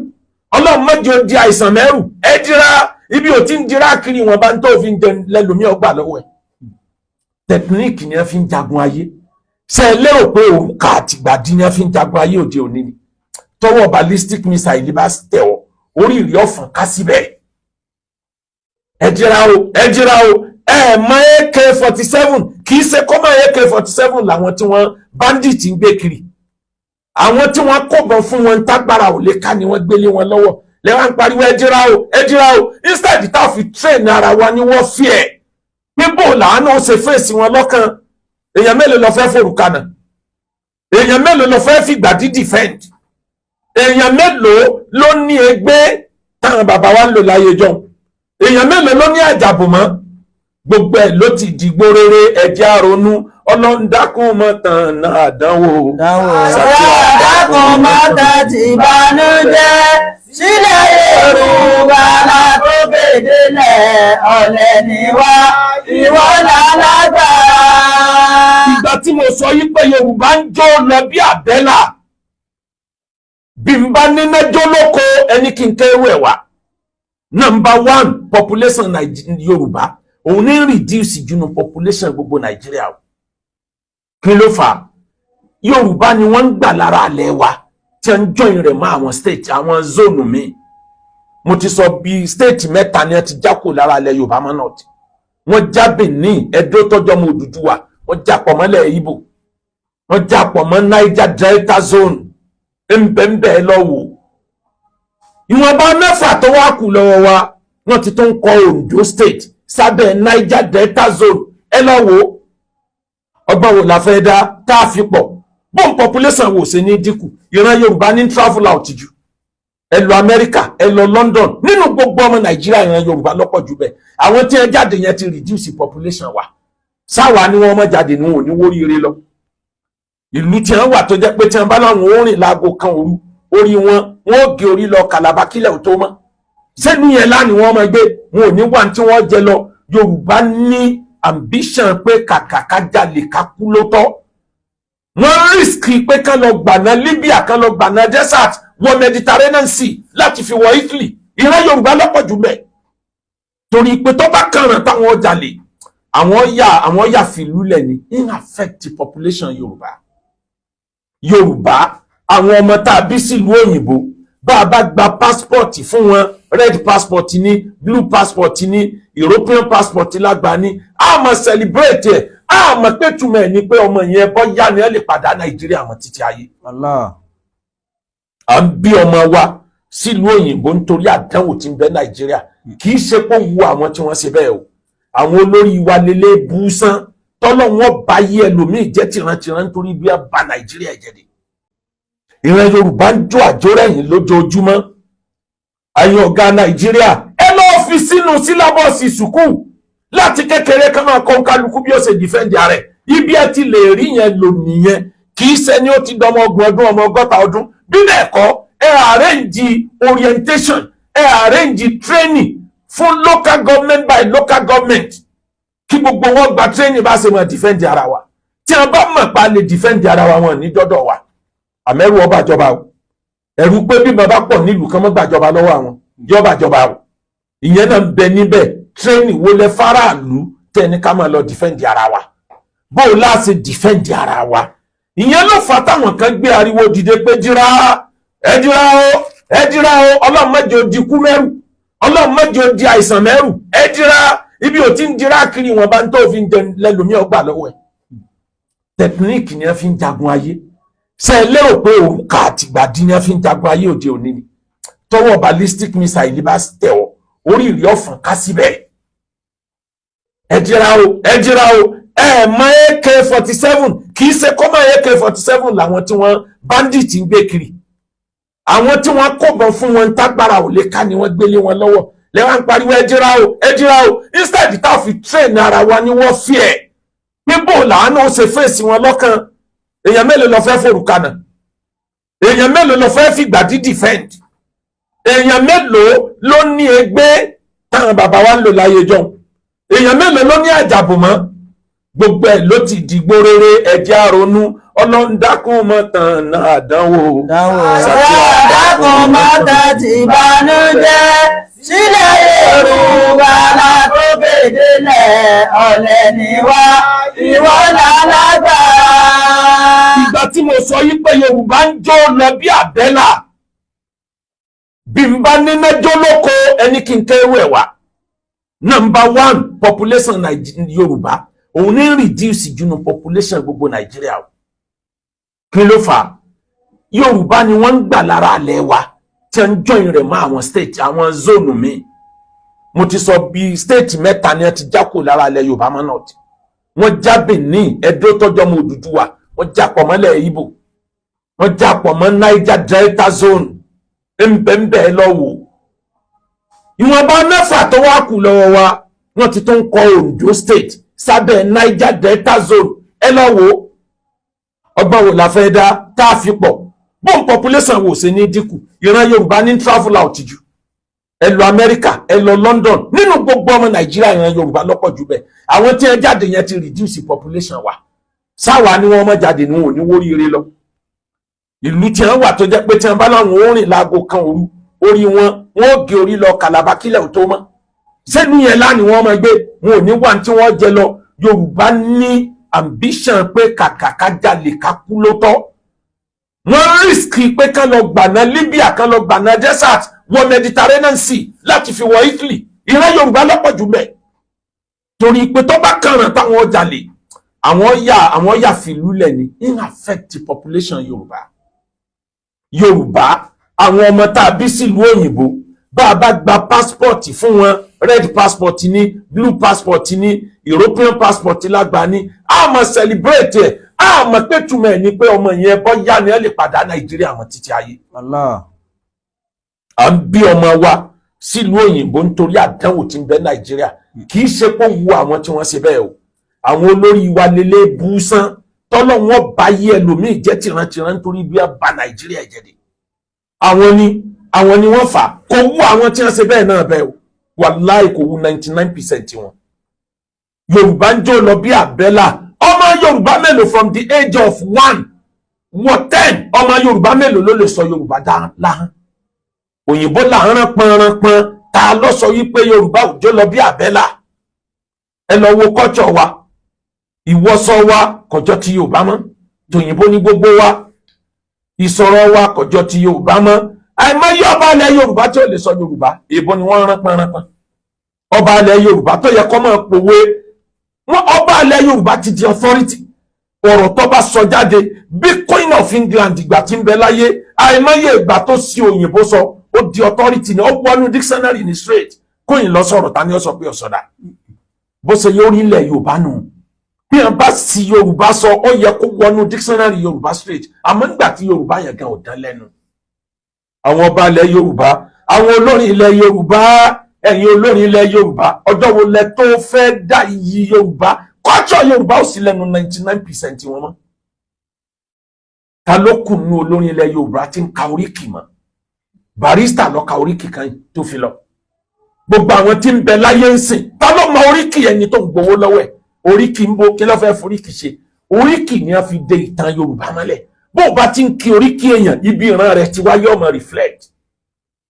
Ọlọ́run má jẹ́ ó di àìsàn mẹ́rù. Ẹ jíra. Ibi ò ti ń jíra kiri wọn bá ń tó fi ń jẹun lẹ́lòmí ọgbà lọ́wọ́ ẹ̀. Technique ni wọ́n fi ń jagun ayé. Ṣe é lérò pé òrùka àtìgbàdí ni wọ́n fi ń jagun ayé òde òní ni? Tọwọ́ ballistic missile bá tẹ̀ ọ́, orí ìrì ọ̀fọ̀n ká síbẹ̀. Ẹ jíra o, ẹ jíra o. Ẹ mọ AK-47, kì í ṣe kọ́mọ AK-47 làwọn tí wọ́n bandit ń gbé kiri. Àwọn tí wọ́n kóbọn fún wọn tágbára ò lè ká ni wọ́n gbélé wọn lọ́wọ́. Lẹ́wọ̀n ń pariwo ẹ jíra o, ẹ jíra o, instead tá a fi train ara wa ní wọ́n fi ẹ̀ pé bó làánú ṣe fèsì wọn lọ́kàn. Èèyàn mélòó lọ fẹ́ forùkanà? Èèyàn mélòó lọ fẹ́ fìgbà dí defend? Èèyàn mélòó ló ní ẹgbẹ́ táwọn bàbá wa ń lò láyé jọ? Èèyàn mélòó ló ní àjàbò mọ́? Gbogbo ẹ̀ ló ti dìgbò rere. Ẹ̀jẹ̀ àrònú. Ọlọ́run dákun mọ́ tàn náà àdánwò. Dákun mọ́tà ti bànújẹ́ sílẹ̀ Yorùbá látòkè délẹ̀, ọ̀lẹ ni wá, ìwọ lálágbára. Ìgbà tí mo sọ yí pé Yorùbá ń jó lọ bí àbẹ́là, bí n bá níná jó lóko, ẹni kí n kéré ẹ̀ wá. Number one, population Yorùbá òun ní reduce jù nù population gbogbo Nàìjíríà o. Kí ló fà á? Yorùbá ni wọ́n ń gbà lára àlẹ́ wa tí wọ́n ń join rẹ̀ mọ́ àwọn state, àwọn zone míì. Mo ti sọ bí state mẹ́ta ni wọ́n ti já kó lára àlẹ́ Yorùbá mọ́. North, wọ́n já Benin, Ẹdó tọ́jọ́ mọ́ Odùduwà, wọ́n já pọ̀ mọ́lẹ̀ Ìgbò, wọ́n já pọ̀ mọ́ Niger Delta zone ńbẹ́ńbẹ́ lọ́wọ́. Ìwọ̀nba mẹ́fà tó wá kù lọ́wọ́ wa, wọ́n ti tún kọ Ondo State sábẹ́ Niger Delta zone. Ẹ lọ wò ó. Ọgbọ́n wo la fẹ́ dá tá a fi pọ̀ bóun population wò ṣe ní dínkù? Ìran Yorùbá ní travel out jù. Ẹ lọ Amẹ́ríkà, ẹ lọ London, nínú gbogbo ọmọ Nàìjíríà, ìran Yorùbá lọ́pọ̀ jù bẹ́ẹ̀. Àwọn tí wọ́n jáde yẹn ti reduce population wa. Sáwa ni wọ́n mọ̀ jáde ní wọn ò ní wóríire lọ ìlú tí wọ́n wà, tó jẹ́ pé tí wọ́n bá láwọn ó rìn láago 1 òru, orí wọn wọn ó gé orí lọ Kàlàbà kílẹ̀ ò tó mọ́. Sẹ́nu yẹn lánìí wọ́n máa gbé wọn ò ní wà tí wọ́n jẹ lọ. Yorùbá ní ambition pé kàkà ká jalè, ká kú ló tọ́. Wọ́n risk pé kán lọ gbàná Libya, kán lọ gbàná desert wọ Mediterranean Sea láti fi wọ Italy. Ìran Yorùbá lọ́pọ̀ jù bẹ́ẹ̀, torí pé tó bá kàràn táwọn jalè, àwọn yà fìlú lẹ̀ ní in affect the population Yorùbá. Yorùbá, àwọn ọmọ tá a bí sílùú òyìnbó, bá a bá gba passport fún wọn, red passport ní, blue passport ní, European passport lágbàá ní, a máa celebrate ẹ̀. A mọ̀ pé túmọ̀ ẹ̀ ni pé ọmọ yẹn bọ́yá ni ẹ lè padà Nàìjíríà mọ́ títí ayé. Allah. À ń bí ọmọ wa sílùú òyìnbó nítorí àdánwò tí ń bẹ Nàìjíríà. Kì í ṣe pé ó wu àwọn tí wọ́n ṣe bẹ́ẹ̀ o. Àwọn olórí wa lélẹ̀ búsán tọ́lọ́wọ́n bá yí ẹlòmíì jẹ́ tìrantìran nítorí bí a ba Nàìjíríà jẹ́ de. Ìran Yorùbá ń jó àjórẹ̀yìn lójoojúmọ́. Àyìn ọ̀gá Nàìjíríà, ẹ lọ́ọ́ fi sínú syllabus sùkúù láti kékeré, ká máa kọ́ kálukú bí ó ṣe defend ara ẹ̀. Ibi ẹ ti lè rí yẹn lò nìyẹn. Kì í ṣe ni ó ti dọmọ 30 ọdún, ọmọ 60 ọdún. Bí bẹ́ẹ̀ kọ́, ẹ arrange orientation, ẹ arrange training fún local government by local government, kí gbogbo wọn gba training bá ṣe máa defend ara wa. Tí a bá mọ̀ pa lè defend ara wa, wọn ní dọ́dọ̀ wa. Àmẹ́rù ọba àjọba o, ẹ̀rù pé bí bàbá pọ̀ nílùú kan mọ́ gbàjọba lọ́wọ́ àwọn yọba àjọba o. Ìyẹn náà ń bẹ níbẹ̀. Training wo lẹ faraàlú tẹ́ni ká máa lọ defend ara wa? Bó o láti defend ara wa? Ìyẹn ló fà táwọn kan gbé ariwo dìde pé jíra, ẹ jíra o, ẹ jíra o. Ọlọ́run má jẹ́ ó di kú mẹ́rù, Ọlọ́run má jẹ́ ó di àìsàn mẹ́rù. Ẹ jíra. Ibi ò ti ń jíra kiri wọn bá ń tó fi ń jẹun lẹ́lòmíì ọgbà lọ́wọ́ ẹ̀. Technique ni wọ́n fi ń jagun ayé. Ṣe é lérò pé òrùka àtìgbàdí ni wọ́n fi ń jagun ayé òde òní ni? Tọwọ́ ballistic missile bá tẹ̀ ọ́, orí ìrí ọ̀fọ̀n ká síbẹ̀. Ẹ jíra o, ẹ jíra o. Ẹ mọ AK-47, kì í ṣe kọ́mọ AK-47 làwọn tí wọ́n bandit ń gbé kiri. Àwọn tí wọ́n kóbọn fún wọn tágbára ò lè ká ni wọ́n gbélé wọn lọ́wọ́. Lẹ́wọ̀n ń pariwo ẹ jíra o, ẹ jíra o, instead tá a fi train ara wa ní wọ́n fi ẹ̀ pé bó làánú ó ṣe fèsì wọn lọ́kàn. Èèyàn mélòó lọ fẹ́ forùkanà? Èèyàn mélòó lọ fẹ́ fìgbà dí defend? Èèyàn mélòó ló ní ẹgbẹ́ táwọn bàbá wa ń lò láyé jọ̀hún? Èèyàn mélòó ló ní àjàbò mọ́? Gbogbo ẹ̀ ló ti dìgbò rere. Ẹ̀jẹ̀ àrònú. Ọlọ́run dákun mọ́ tàn náà àdánwò. Dákun má tàtí ìbànújẹ́ sílẹ̀ Yorùbá látòkè délẹ̀, ọ̀lẹ ni wá, ìwọ lálágbára. Ìgbà tí mo sọ yí pé Yorùbá ń jó lọ bí àbẹ́là, bí n bá níná jó lóko ẹni kí n kéré ẹ̀ wá. Number one, population Yorùbá òun ní reduce jù nù population gbogbo Nàìjíríà o. Kí ló fà á? Yorùbá ni wọ́n ń gbà lára alẹ́ wa tí wọ́n ń join rẹ̀ mọ́ àwọn state, àwọn zone míì. Mo ti sọ bí state mẹ́ta ni wọ́n ti já kó lára alẹ́ Yorùbá mọ́. North, wọ́n já Benin, Ẹdó tọ́jọ́ mọ́ Odùduwà, wọ́n já pọ̀ mọ́lẹ̀ Ìgbò, wọ́n já pọ̀ mọ́ Niger Delta zone ńbẹ́ńbẹ́ lọ wò. Ìwọ̀nba mẹ́fà tó wá kù lọ́wọ́ wa, wọ́n ti tún kọ Ondo State sábẹ́ Niger Delta zone. Ẹ lọ wò. Ọgbọ́n wo la fẹ́ dá tá a fi pọ̀ bóun population wò ṣe ní dínkù? Ìran Yorùbá ní travel out jù. Ẹ lọ Amẹ́ríkà, ẹ lọ London, nínú gbogbo ọmọ Nàìjíríà, ìran Yorùbá lọ́pọ̀ jù bẹ́ẹ̀. Àwọn tí wọ́n jáde yẹn ti reduce population wa. Sáwa ni wọ́n mọ̀ jáde ní wọn ò ní wóríire lọ ìlú tí wọ́n wà, tó jẹ́ pé tí wọ́n bá láwọn ó rìn láago 1 òru, orí wọn wọn ó gé orí lọ Kàlàbà kílẹ̀ ò tó mọ́. Sẹ́nu yẹn lánìí wọ́n máa gbé wọn ò ní wà tí wọ́n jẹ lọ. Yorùbá ní ambition pé kàkà ká jalè, ká kú ló tọ́. Wọ́n risk pé kán lọ gbàná Libya, kán lọ gbàná desert wọ Mediterranean Sea láti fi wọ Italy. Ìran Yorùbá lọ́pọ̀ jù bẹ́ẹ̀, torí pé tó bá kàràn táwọn jalè, àwọn yà fìlú lẹ̀ ní in affect the population Yorùbá. Yorùbá, àwọn ọmọ tá a bí sílùú òyìnbó, bá a bá gba passport fún wọn, red passport ní, blue passport ní, European passport lágbàá ní, a máa celebrate ẹ̀. A mọ̀ pé túmọ̀ ẹ̀ ni pé ọmọ yẹn bọ́yá ni ẹ lè padà Nàìjíríà mọ́ títí ayé. Allah. À ń bí ọmọ wa sílùú òyìnbó nítorí àdánwò tí ń bẹ Nàìjíríà. Kì í ṣe pé ó wu àwọn tí wọ́n ṣe bẹ́ẹ̀ o. Àwọn olórí wa lélẹ̀ búsán tọ́lọ́wọ́n bá yí ẹlòmíì jẹ́ tìrantìran nítorí bí wọ́n ba Nàìjíríà jẹ́ de. Àwọn ni wọ́n fà. Kò wú àwọn tí wọ́n ṣe bẹ́ẹ̀ náà bẹ́ẹ̀ o. Wàláì, kò wú 99% wọn. Yorùbá ń jó lọ bí àbẹ́là. Ọmọ Yorùbá mélòó, from the age of 1 wọ 10, ọmọ Yorùbá mélòó ló lè sọ Yorùbá dá láhán? Òyìnbó là ń rán pọnranpọn. Ta ló sọ wípé Yorùbá ò jó lọ bí àbẹ́là? Ẹ lọ wo kọ́tsọ̀ wa, ìwọṣọ wa kọjọ́ ti Yorùbá mọ́, tòyìnbó ní gbogbo wa. Ìsọ̀rọ̀ wa kọjọ́ ti Yorùbá mọ́. Àìmọye ọba ilẹ̀ Yorùbá tí ò lè sọ Yorùbá, èèbó ni wọ́n rán pọnranpọn. Ọba ilẹ̀ Yorùbá tó yẹ kó máa pòwe wọn, ọba ilẹ̀ Yorùbá ti di authority. Ọ̀rọ̀ tó bá sọ jáde, bí Queen of England ìgbà tí ń bẹ láyé, àìmọye ìgbà tó sí òyìnbó sọ, ó di authority ni, ó wọnú dictionary ní straight. Queen lọ sọ̀rọ̀, ta ni ó sọ pé ọ̀sọ̀dà? Bó ṣe yóò rí ilẹ̀ Yorùbá nù, bí wọn bá sì Yorùbá sọ, ó yẹ kó wọnú dictionary Yorùbá straight. Àmọ́ nígbà tí Yorùbá yẹn gan ò dán lẹ́nu àwọn ọba ilẹ̀ Yorùbá, àwọn olórin ilẹ̀ Yorùbá, ẹ̀yin olórin ilẹ̀ Yorùbá, ọjọ́ wo lẹ tó fẹ́ dá iyì Yorùbá, culture Yorùbá ò sí lẹ́nu 99% wọn mọ́? Ta ló kù nínú olórin ilẹ̀ Yorùbá tí ń ka oríkì mọ́? Barrister ló ka oríkì kan tó fi lọ. Gbogbo àwọn tí ń bẹ láyé ń sìn, ta ló mọ oríkì ẹni tó ń gbowó lọ́wọ́ ẹ̀? Oríkì ń bo, kí ló fẹ́ foríkì ṣe? Oríkì ni wọ́n fi de ìtàn Yorùbá mọ́lẹ̀. Bó o bá ti ń kí oríkì èèyàn, ibi ìran rẹ̀ ti wá yóò máa reflect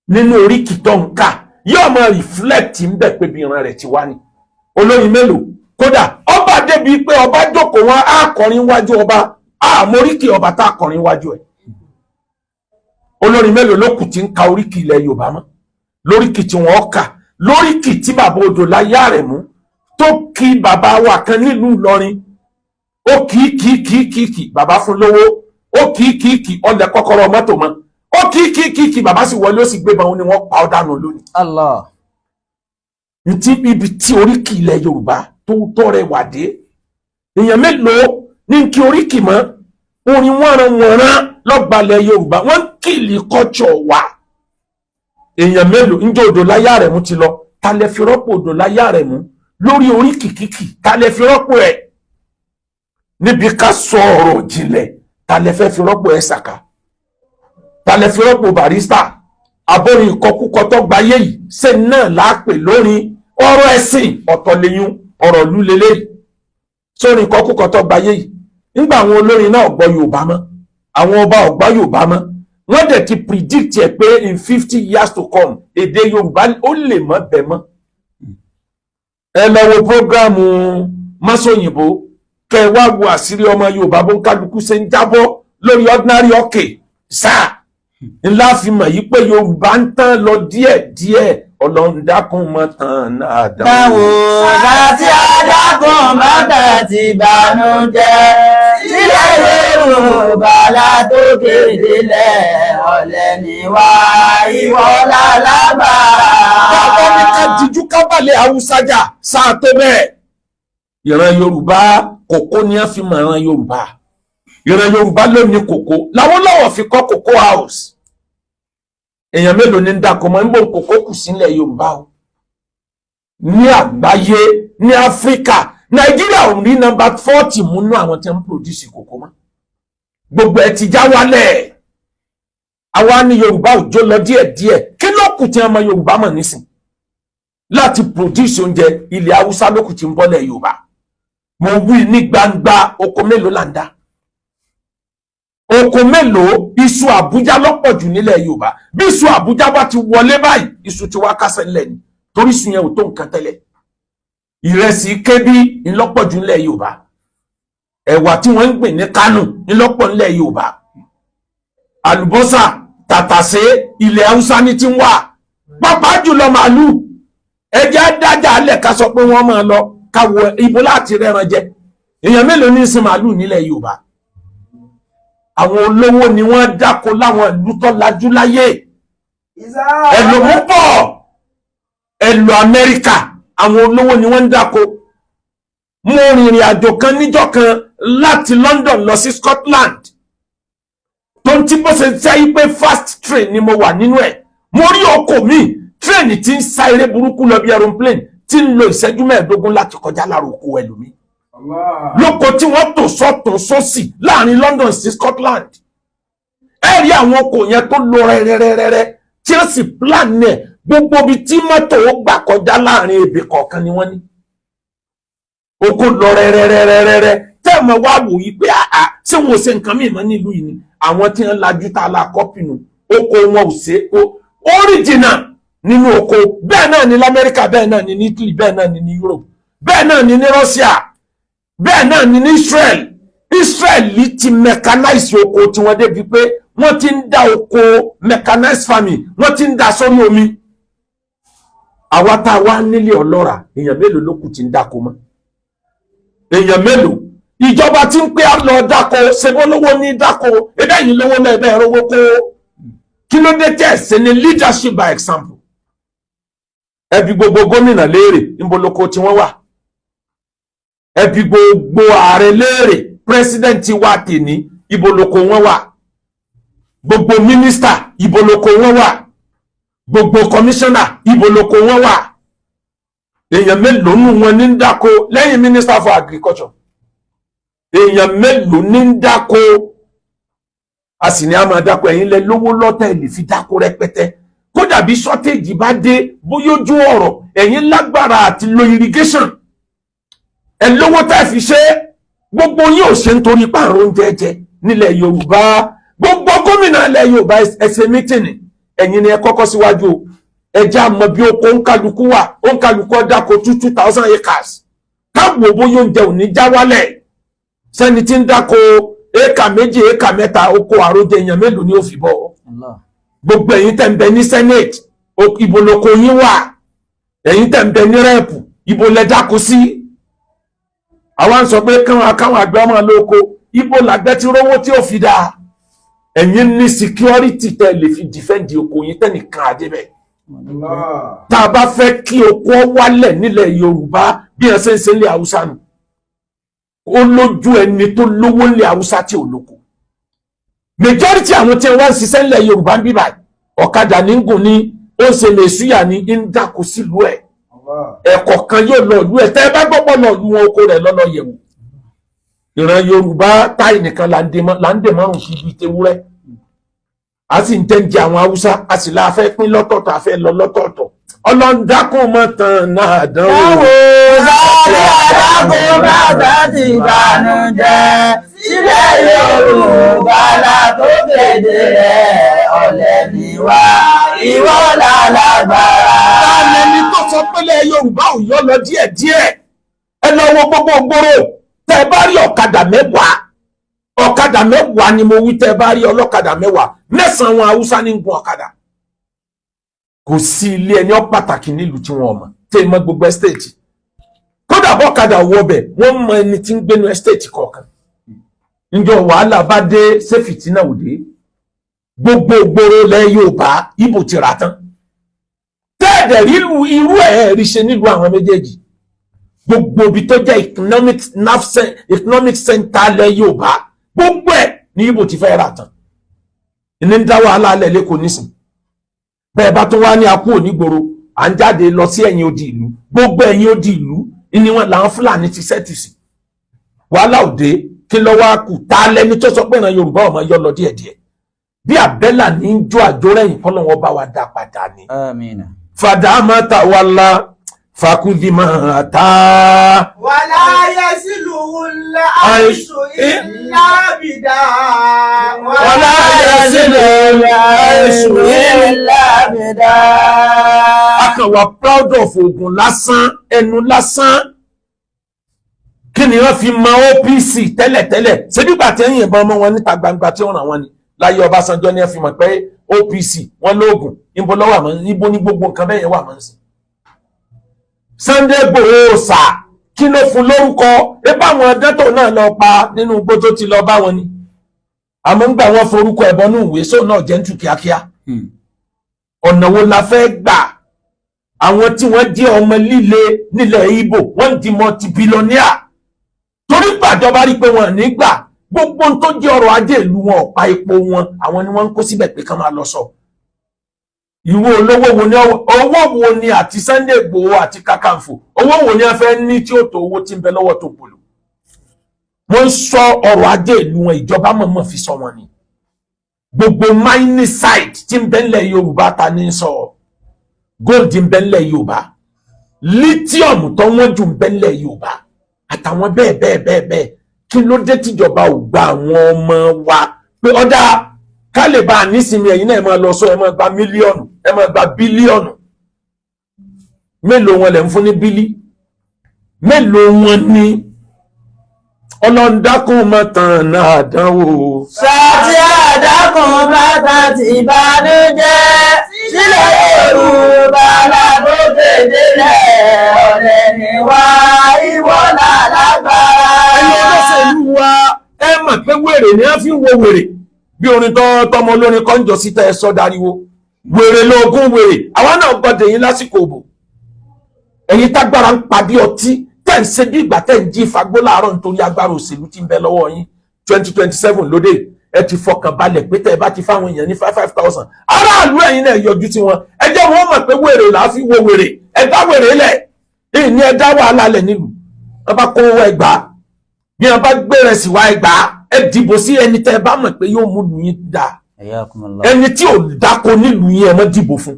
nínú oríkì tó ń kà, yóò máa reflect ń bẹ̀ pé bí ìran rẹ̀ ti wá ni. Olórin mélòó? Kódà ọba débi pé ọba jókòó, wọn á kọrin wájú ọba, á móríkì ọba tá a kọrin wájú ẹ̀. Olórin mélòó ló kù tí ń ka oríkì ilẹ̀ Yorùbá mọ́, lóríkì tí wọ́n kà, lóríkì tí bàbá odò láyé Àrẹ̀mú tó kí bàbá wa kan nílùú Ìlọrin? Ó kì í kì í kì í kì í kì, bàbá fún lówó. Ó kì í kì í kì, ọlẹ̀ kọ́kọ́rọ́ mọ́tò mọ́. Ó kì í kì í kì í kì, bàbá sì wọlé, ó sì gbé bọn, ni wọ́n pa ọ́ dànù lónìí. Allah. Ntí ibi tí oríkì ilẹ̀ Yorùbá tó tọrẹ wà dé, èèyàn mélòó ní kí oríkì mọ́? Orin wọ́nran wọ̀nran lọ́gbalẹ̀ Yorùbá, wọ́n ń kill culture wa. Èèyàn mélòó ń jẹ́? Odò láyé Àrẹ̀mú ti lọ, ta lẹ fi rọ́pò odò láyé Àrẹ̀mú lórí oríkì kíkì? Ta lẹ fi rọ́pò ẹ̀ níbi ká sọ ọ̀rọ̀ jìnlẹ̀? Ta lẹ fẹ́ fi rọ́pò ẹ̀ sàkà? Ta lẹ fi rọ́pò Barrister? Àbórin ìkọkúkọ tó gbayé yìí ṣe náà láàpè lórin ọ̀rọ̀ ẹ̀sìn ọ̀tọ̀ lẹ́yìn ọ̀rọ̀ lúlélẹ́ sórin ìkọkúkọ tó gbayé yìí. Nígbà àwọn olórin náà gbọ́ Yorùbá mọ́, àwọn ọba ò gbọ́ Yorùbá mọ́, wọ́n dẹ̀ ti predict ẹ̀ pé in 50 years to come, èdè Yorùbá ó lè mọ́ bẹ̀ mọ́. Ẹ lọ wo program Mọ́sọ̀yìnbó, kẹ wá wo àṣírí ọmọ Yorùbá, bó ń kálukú ṣe ń jábọ́ lórí ordinary ọkè sáà ńlá fi mọ̀ yí pé Yorùbá ń tán lọ díẹ̀díẹ̀. Ọlọ́run dákun mọ́ tán náà dánwò. Dáwò láti adágún mọ́tà ti bànújẹ́ sílẹ̀ Yorùbá látòkè délẹ̀, ọ̀lẹ ni wá, ìwọ lálábà. Bàbá ní ká dijú ká balẹ̀ Haúsá jà sáà tó bẹ́ẹ̀. Ìran Yorùbá, kòkó ni wọ́n fi mọ̀ ìran Yorùbá. Ìran Yorùbá ló ní kòkó làwọn lọ́wọ́ fi kọ́ Cocoa House. Èèyàn mélòó ní ń dáko mọ́? Ń bò kòkó kù sílẹ̀ Yorùbá o. Ní àgbáyé, ní Áfíríkà, Nàìjíríà ò ní number 40 múnú àwọn tí wọ́n ń produce kòkó mọ́. Gbogbo ẹ̀ ti já wálẹ̀. Àwa ní Yorùbá ò jó lọ díẹ̀díẹ̀. Kí ló kù tí wọ́n mọ Yorùbá mọ̀ nísìn láti produce oúnjẹ? Ilẹ̀ Haúsá ló kù tí ń bọ́lẹ̀ Yorùbá. Mo wí ní gbangba, oko mélòó là ń dá? Oko mélòó? Iṣu Àbújá lọ́pọ̀ jù nílẹ̀ Yorùbá. Bí iṣu Àbújá bá ti wọlé báyìí, iṣu ti wá kásẹ̀ ńlẹ̀ ni, torí iṣu yẹn ò tó nǹkan tẹ́lẹ̀. Ìrẹsì kébí ńlọ́pọ̀ jù nílẹ̀ Yorùbá. Ẹ̀wà tí wọ́n ń gbìn ní Kánò ńlọ́pọ̀ nílẹ̀ Yorùbá. Àlùbọ́sà, tàtàṣé, ilẹ̀ Haúsá ní ti ń wà. Pàápàá jùlọ màálù, ẹjẹ́ dájà alẹ̀ ká sọ pé wọ́n máa lọ káwọ ibo láti rẹ́ran jẹ. Èèyàn mélòó ní sin màálù nílẹ̀ Yorùbá? Àwọn olówó ni wọ́n dáko láwọn ìlú tó lajú láyé. Ẹ̀lò mú pọ̀, ẹ̀lò Amẹ́ríkà, àwọn olówó ni wọ́n ń dáko. Mo rìnrìn àjò kan níjọ́ kan láti London lọ sí Scotland, tó ń tí bó ṣe jẹ́ pé fast train ni mo wà nínú ẹ̀. Mo rí ọkọ̀ mi, train tí ń sá eré burúkú lọ bí aeroplane, tí ń lo ìṣẹ́jú 15 láti kọjá lára oko ẹlòmíì, lóko tí wọ́n tò sọ́tún sósì láàrin London sí Scotland. Ẹ rí àwọn ọkọ̀ yẹn tó lọ rẹ́rẹ́rẹ́rẹ́, tí ó sì plan ẹ̀, gbogbo ibi tí mọ́tò ó gbà kọjá láàrin ebè kọ̀ọ̀kan ni wọ́n ní oko lọ rẹ́rẹ́rẹ́rẹ́rẹ́. Tẹ́ẹ̀mọ̀ wá wò yí pé àá, ṣé wọn ò ṣe nǹkan mìíràn nílùú yìí ni? Àwọn tí wọ́n lajú tá a la copy nù, oko wọn ò ṣe é oríjìnà nínú oko. Bẹ́ẹ̀ náà ni lamẹ́ríkà, bẹ́ẹ̀ náà ni ní Italy, bẹ́ẹ̀ náà ni ní Europe, bẹ́ẹ̀ náà ni ní Russia, bẹ́ẹ̀ náà ni ní Israel. Israel ti mechanize oko tí wọ́n débi pé wọ́n ti ń dá oko mechanized farming, wọ́n ti ń dá sórí omi. Àwa tá a wá nílé ọlọ́ràá, èèyàn mélòó ló kù tí ń dáko mọ́? Èèyàn mélòó? Ìjọba tí ń pé á lọ dáko, ṣebó lówó ní dáko? Ebe yìí lówó náà, ebe rówó kó. Kí ló dé tẹ̀ ṣe ni leadership by example? Ẹbí gbogbo gómìnà léèrè, níbo lóko tí wọ́n wà? Ẹ bi gbogbo ààrẹ léèrè, president wa tèní, ibo lóko wọn wà? Gbogbo mínísítà, ibo lóko wọn wà? Gbogbo kọmíṣánná, ibo lóko wọn wà? Èèyàn mélòó nù wọn ní ń dáko lẹ́yìn minister for agriculture? Èèyàn mélòó ní ń dáko? A sì ní a máa dáko. Ẹ̀yin lẹ lówó lọ́tẹ̀ lè fi dáko rẹpẹtẹ. Kódà bí shortage bá dé, bóyá ojú ọ̀rọ̀, ẹ̀yin lágbára àti lo irrigation. Ẹ lówó tẹ́ fi ṣe. Gbogbo yín ò ṣe nítorí pààrọ̀ oúnjẹ jẹ nílẹ̀ Yorùbá. Gbogbo gómìnà ilẹ̀ Yorùbá, ẹ ṣe meeting. Ẹ̀yin ni ẹ kọ́kọ́ síwájú o. Ẹ já mọ bí oko òǹkàlùkù wà. Òǹkàlùkù ọ̀dàkọ̀ 2,000 acres, káwọ bóyá oúnjẹ ò ní já wálẹ̀. Sẹ́ni tí ń dáko éka 2, éka 3, oko àròjẹ, èèyàn mélòó ni ó fi bọ́? Gbogbo ẹ̀yin tẹ̀ ń bẹ ní senate, ibo loko yín wà? Ẹ̀yin tẹ̀ ń bẹ ní rep, ibo lẹ dáko sí? Àwa ń sọ pé káwọn àgbẹ̀ ọmọ lóko. Ibo làgbẹ̀ tí rówó tí ó fi dáa? Ẹ̀yin ní security tẹ́ lè fi defend oko yín tẹ́nìkan àdébẹ̀. Tá a bá fẹ́ kí oko wálẹ̀ nílẹ̀ Yorùbá, bí ẹ ṣe ń ṣe nílẹ̀ Haúsá nù. Ó lójú ẹni tó lówó nílẹ̀ Haúsá tí ò lóko. Majority àwọn tí wọ́n ń ṣiṣẹ́ nílẹ̀ Yorùbá ń bí báyìí, ọ̀kadà ní ń gùn ní, ó ń ṣe mẹ̀súyà ní, ń dáko sílùú ẹ̀. Ẹ̀kọ́ kan yóò lọ ìlú ẹ̀. Tẹ́ ẹ bá gbọ́pọ̀ lọ ìlú wọn, oko rẹ̀ lọ́lọ́ yẹ̀wò. Ìran Yorùbá táì nìkan là ń dè márùn sí ibi tewúrẹ́, a sì ń tẹ́ ń jẹ àwọn Haúsá, a sì la fẹ́ pín lọ́tọ̀ọ̀tọ̀, a fẹ́ lọ lọ́tọ̀ọ̀tọ̀. Ọlọ́ndàkùn mọ́ tán náà dánwò. Sáré adágún bàtà ti bànújẹ́ sílẹ̀ Yorùbá la tó kéde rẹ̀, ọ̀lẹ ni wá, ìwọ là lágbára. Lẹni tó sọ pélé Yorùbá ò yọ lọ díẹ̀díẹ̀? Ẹ lọ wo gbogbo gbòòrò. Tẹ ẹ bá rí ọ̀kadà 10, ọ̀kadà 10 ni mo wí, tẹ ẹ bá rí ọlọ́kadà 10, 9 wọn Haúsá ní ń gun ọ̀kadà. Kò sí ilé ẹni ọ pàtàkì nílùú tí wọn mọ̀ tẹ́ ẹ mọ̀. Gbogbo estate, kódà bọ́kadà wọ ọbẹ̀, wọ́n mọ ẹni tí ń gbénu estate kọ̀ọ̀kan. Njọ wàhálà bá dé, ṣé fìtínà òde? Gbogbo gbòòrò lẹ Yorùbá, Ìbò ti rà tán. Tẹ́ẹ̀dẹ̀ rílu irú ẹ̀ rí ṣe nílùú àwọn méjèèjì. Gbogbo ibi tó jẹ́ economic center lẹ Yorùbá, gbogbo ẹ̀ ní Ìbò ti fẹ́ rà tán. Ní ń dá wàhálà alẹ́ lẹ́kọ̀ọ́ nísìn. Bẹ́ẹ̀ bá tún wá ní akú onígboro, à ń jáde lọ sí ẹ̀yìn odi ìlú. Gbogbo ẹ̀yìn odi ìlú ni wọn làwọn Fúlàní ti sẹ́tù sí. Wàhálà òde, kí ló wá kù? Tá lẹni tó sọ pé ìran Yorùbá ọmọ yọ lọ díẹ̀díẹ̀ bí àbẹ́là ní í jó àjórẹ̀yìn? Kọ́lọ́wọ́ bá wa dá padà ni. Àmín. Fàdámà tàwálà fàkúndìmọ̀ ta. ولا يصله العيش إلا بداء. ولا يصله العيش إلا بداء. A kàn wá proud of oògùn lásán, ẹnu lásán. Kí ni wọ́n fi mọ OPC tẹ́lẹ̀tẹ́lẹ̀? Ṣebí gbà tí ń yìnbọn mọ́ wọn níta gbangba tí wọ́n ràn wọ́n ni láyé Ọbásanjọ́ ni ẹ fi mọ̀ pé OPC wọ́n lóògùn. Níbo lọ́wọ́ àmọ́? Níbo ní gbogbo nǹkan bẹ́ẹ̀ yẹn wà mọ́ sí? Sunday Igboho sà, kí ló fún lórúkọ? Ẹ bá àwọn dẹ́tò náà lọ pa nínú igbó tó ti lọ bá wọn ni. Àmọ́ ń gbà wọ́n forúkọ ẹ̀bọ ní ìwé sóun náà jẹ́ ń tù kíákíá. Ọ̀nà wo la fẹ́ gbà? Àwọn tí wọ́n jẹ́ ọmọ líle nílẹ̀ Ìgbò, wọ́n ń di multi-billionaire torí gbàjọba rí pé wọ́n ní gbà. Gbogbo ohun tó jẹ́ ọrọ̀ ajé ìlú wọn, ọ̀pá epo wọn, àwọn ni wọ́n ń kó síbẹ̀ pé kán máa lọ sọ. Ìwọ olówó wo ni, owó wo ni àti Sunday Igboho àti Kakanfò, owó wo ni wọ́n fẹ́ ní tí ó tó owó tí ń bẹ lọ́wọ́ tó bòlò? Wọ́n ń sọ ọrọ̀ ajé ìlú wọn, ìjọba mọ̀ọ́mọ̀ fi sọ wọn ni. Gbogbo mining site tí ń bẹ ńlẹ̀ Yorùbá, ta ní sọ? Gold ń bẹ ńlẹ̀ Yorùbá, lithium tó wọ́n jù ń bẹ ńlẹ̀ Yorùbá, àtàwọn bẹ́ẹ̀ bẹ́ẹ̀ bẹ́ẹ̀ bẹ́ẹ̀. Kí ló dé tíjọba ò gba àwọn ọmọ wa pé ọ̀dà ká lè bá a nísìnyí? Ẹ̀yin náà, ẹ máa lọ sọ, ẹ máa gba mílíọ̀nù, ẹ máa gba bílíọ̀nù. Mélòó wọn lẹ̀ ń fún ní bílí? Mélòó wọn ní? Ọlọ́ndàkùn mọ́tàn náà dánwò. Sàtì àdàkùn bàtà ti bànújẹ́ sílẹ̀ Yorùbá lábókè délẹ̀, ọ̀lẹ ni wá, ìwọ là lágbára. Ẹ̀yin olóṣèlú wa, ẹ mọ̀ pé wèrè ni wọ́n fi ń wo wèrè bí orin tó tọmọ olórin kan jọ síta, ẹ sọ dariwo wèrè lóògùn wèrè. Àwa náà gbọ́dọ̀ yín lásìkò òbò. Ẹ̀yin tágbára ń pa bí ọtí. Tẹ̀ ń ṣe bí ìgbà tẹ̀ ń jí fagbó láàárọ̀ nítorí agbára òṣèlú tí ń bẹ lọ́wọ́ yín. 2027 lóde, ẹ ti fọkàn balẹ̀ pé tẹ́ ẹ bá ti fáwọn èèyàn ní five five thousand, aráàlú, ẹ̀yin náà yọjú sí wọn. Ẹ jẹ́ wọn mọ̀ pé wèrè là á fi wo wèrè. Ẹ dá wèrè lẹ̀ ìní, ẹ dá wàhálà lẹ̀ nílùú. Wọn bá kó owó ẹgbàá, bí wọn bá gbé rẹ̀ sí wá ẹgbàá, ẹ dìbò sí ẹni tẹ́ ẹ bá mọ̀ pé yóò mú lù yín dáa. Hayyakumullah. Ẹni tí ò dáko nílùú yín, ẹ má dìbò fún.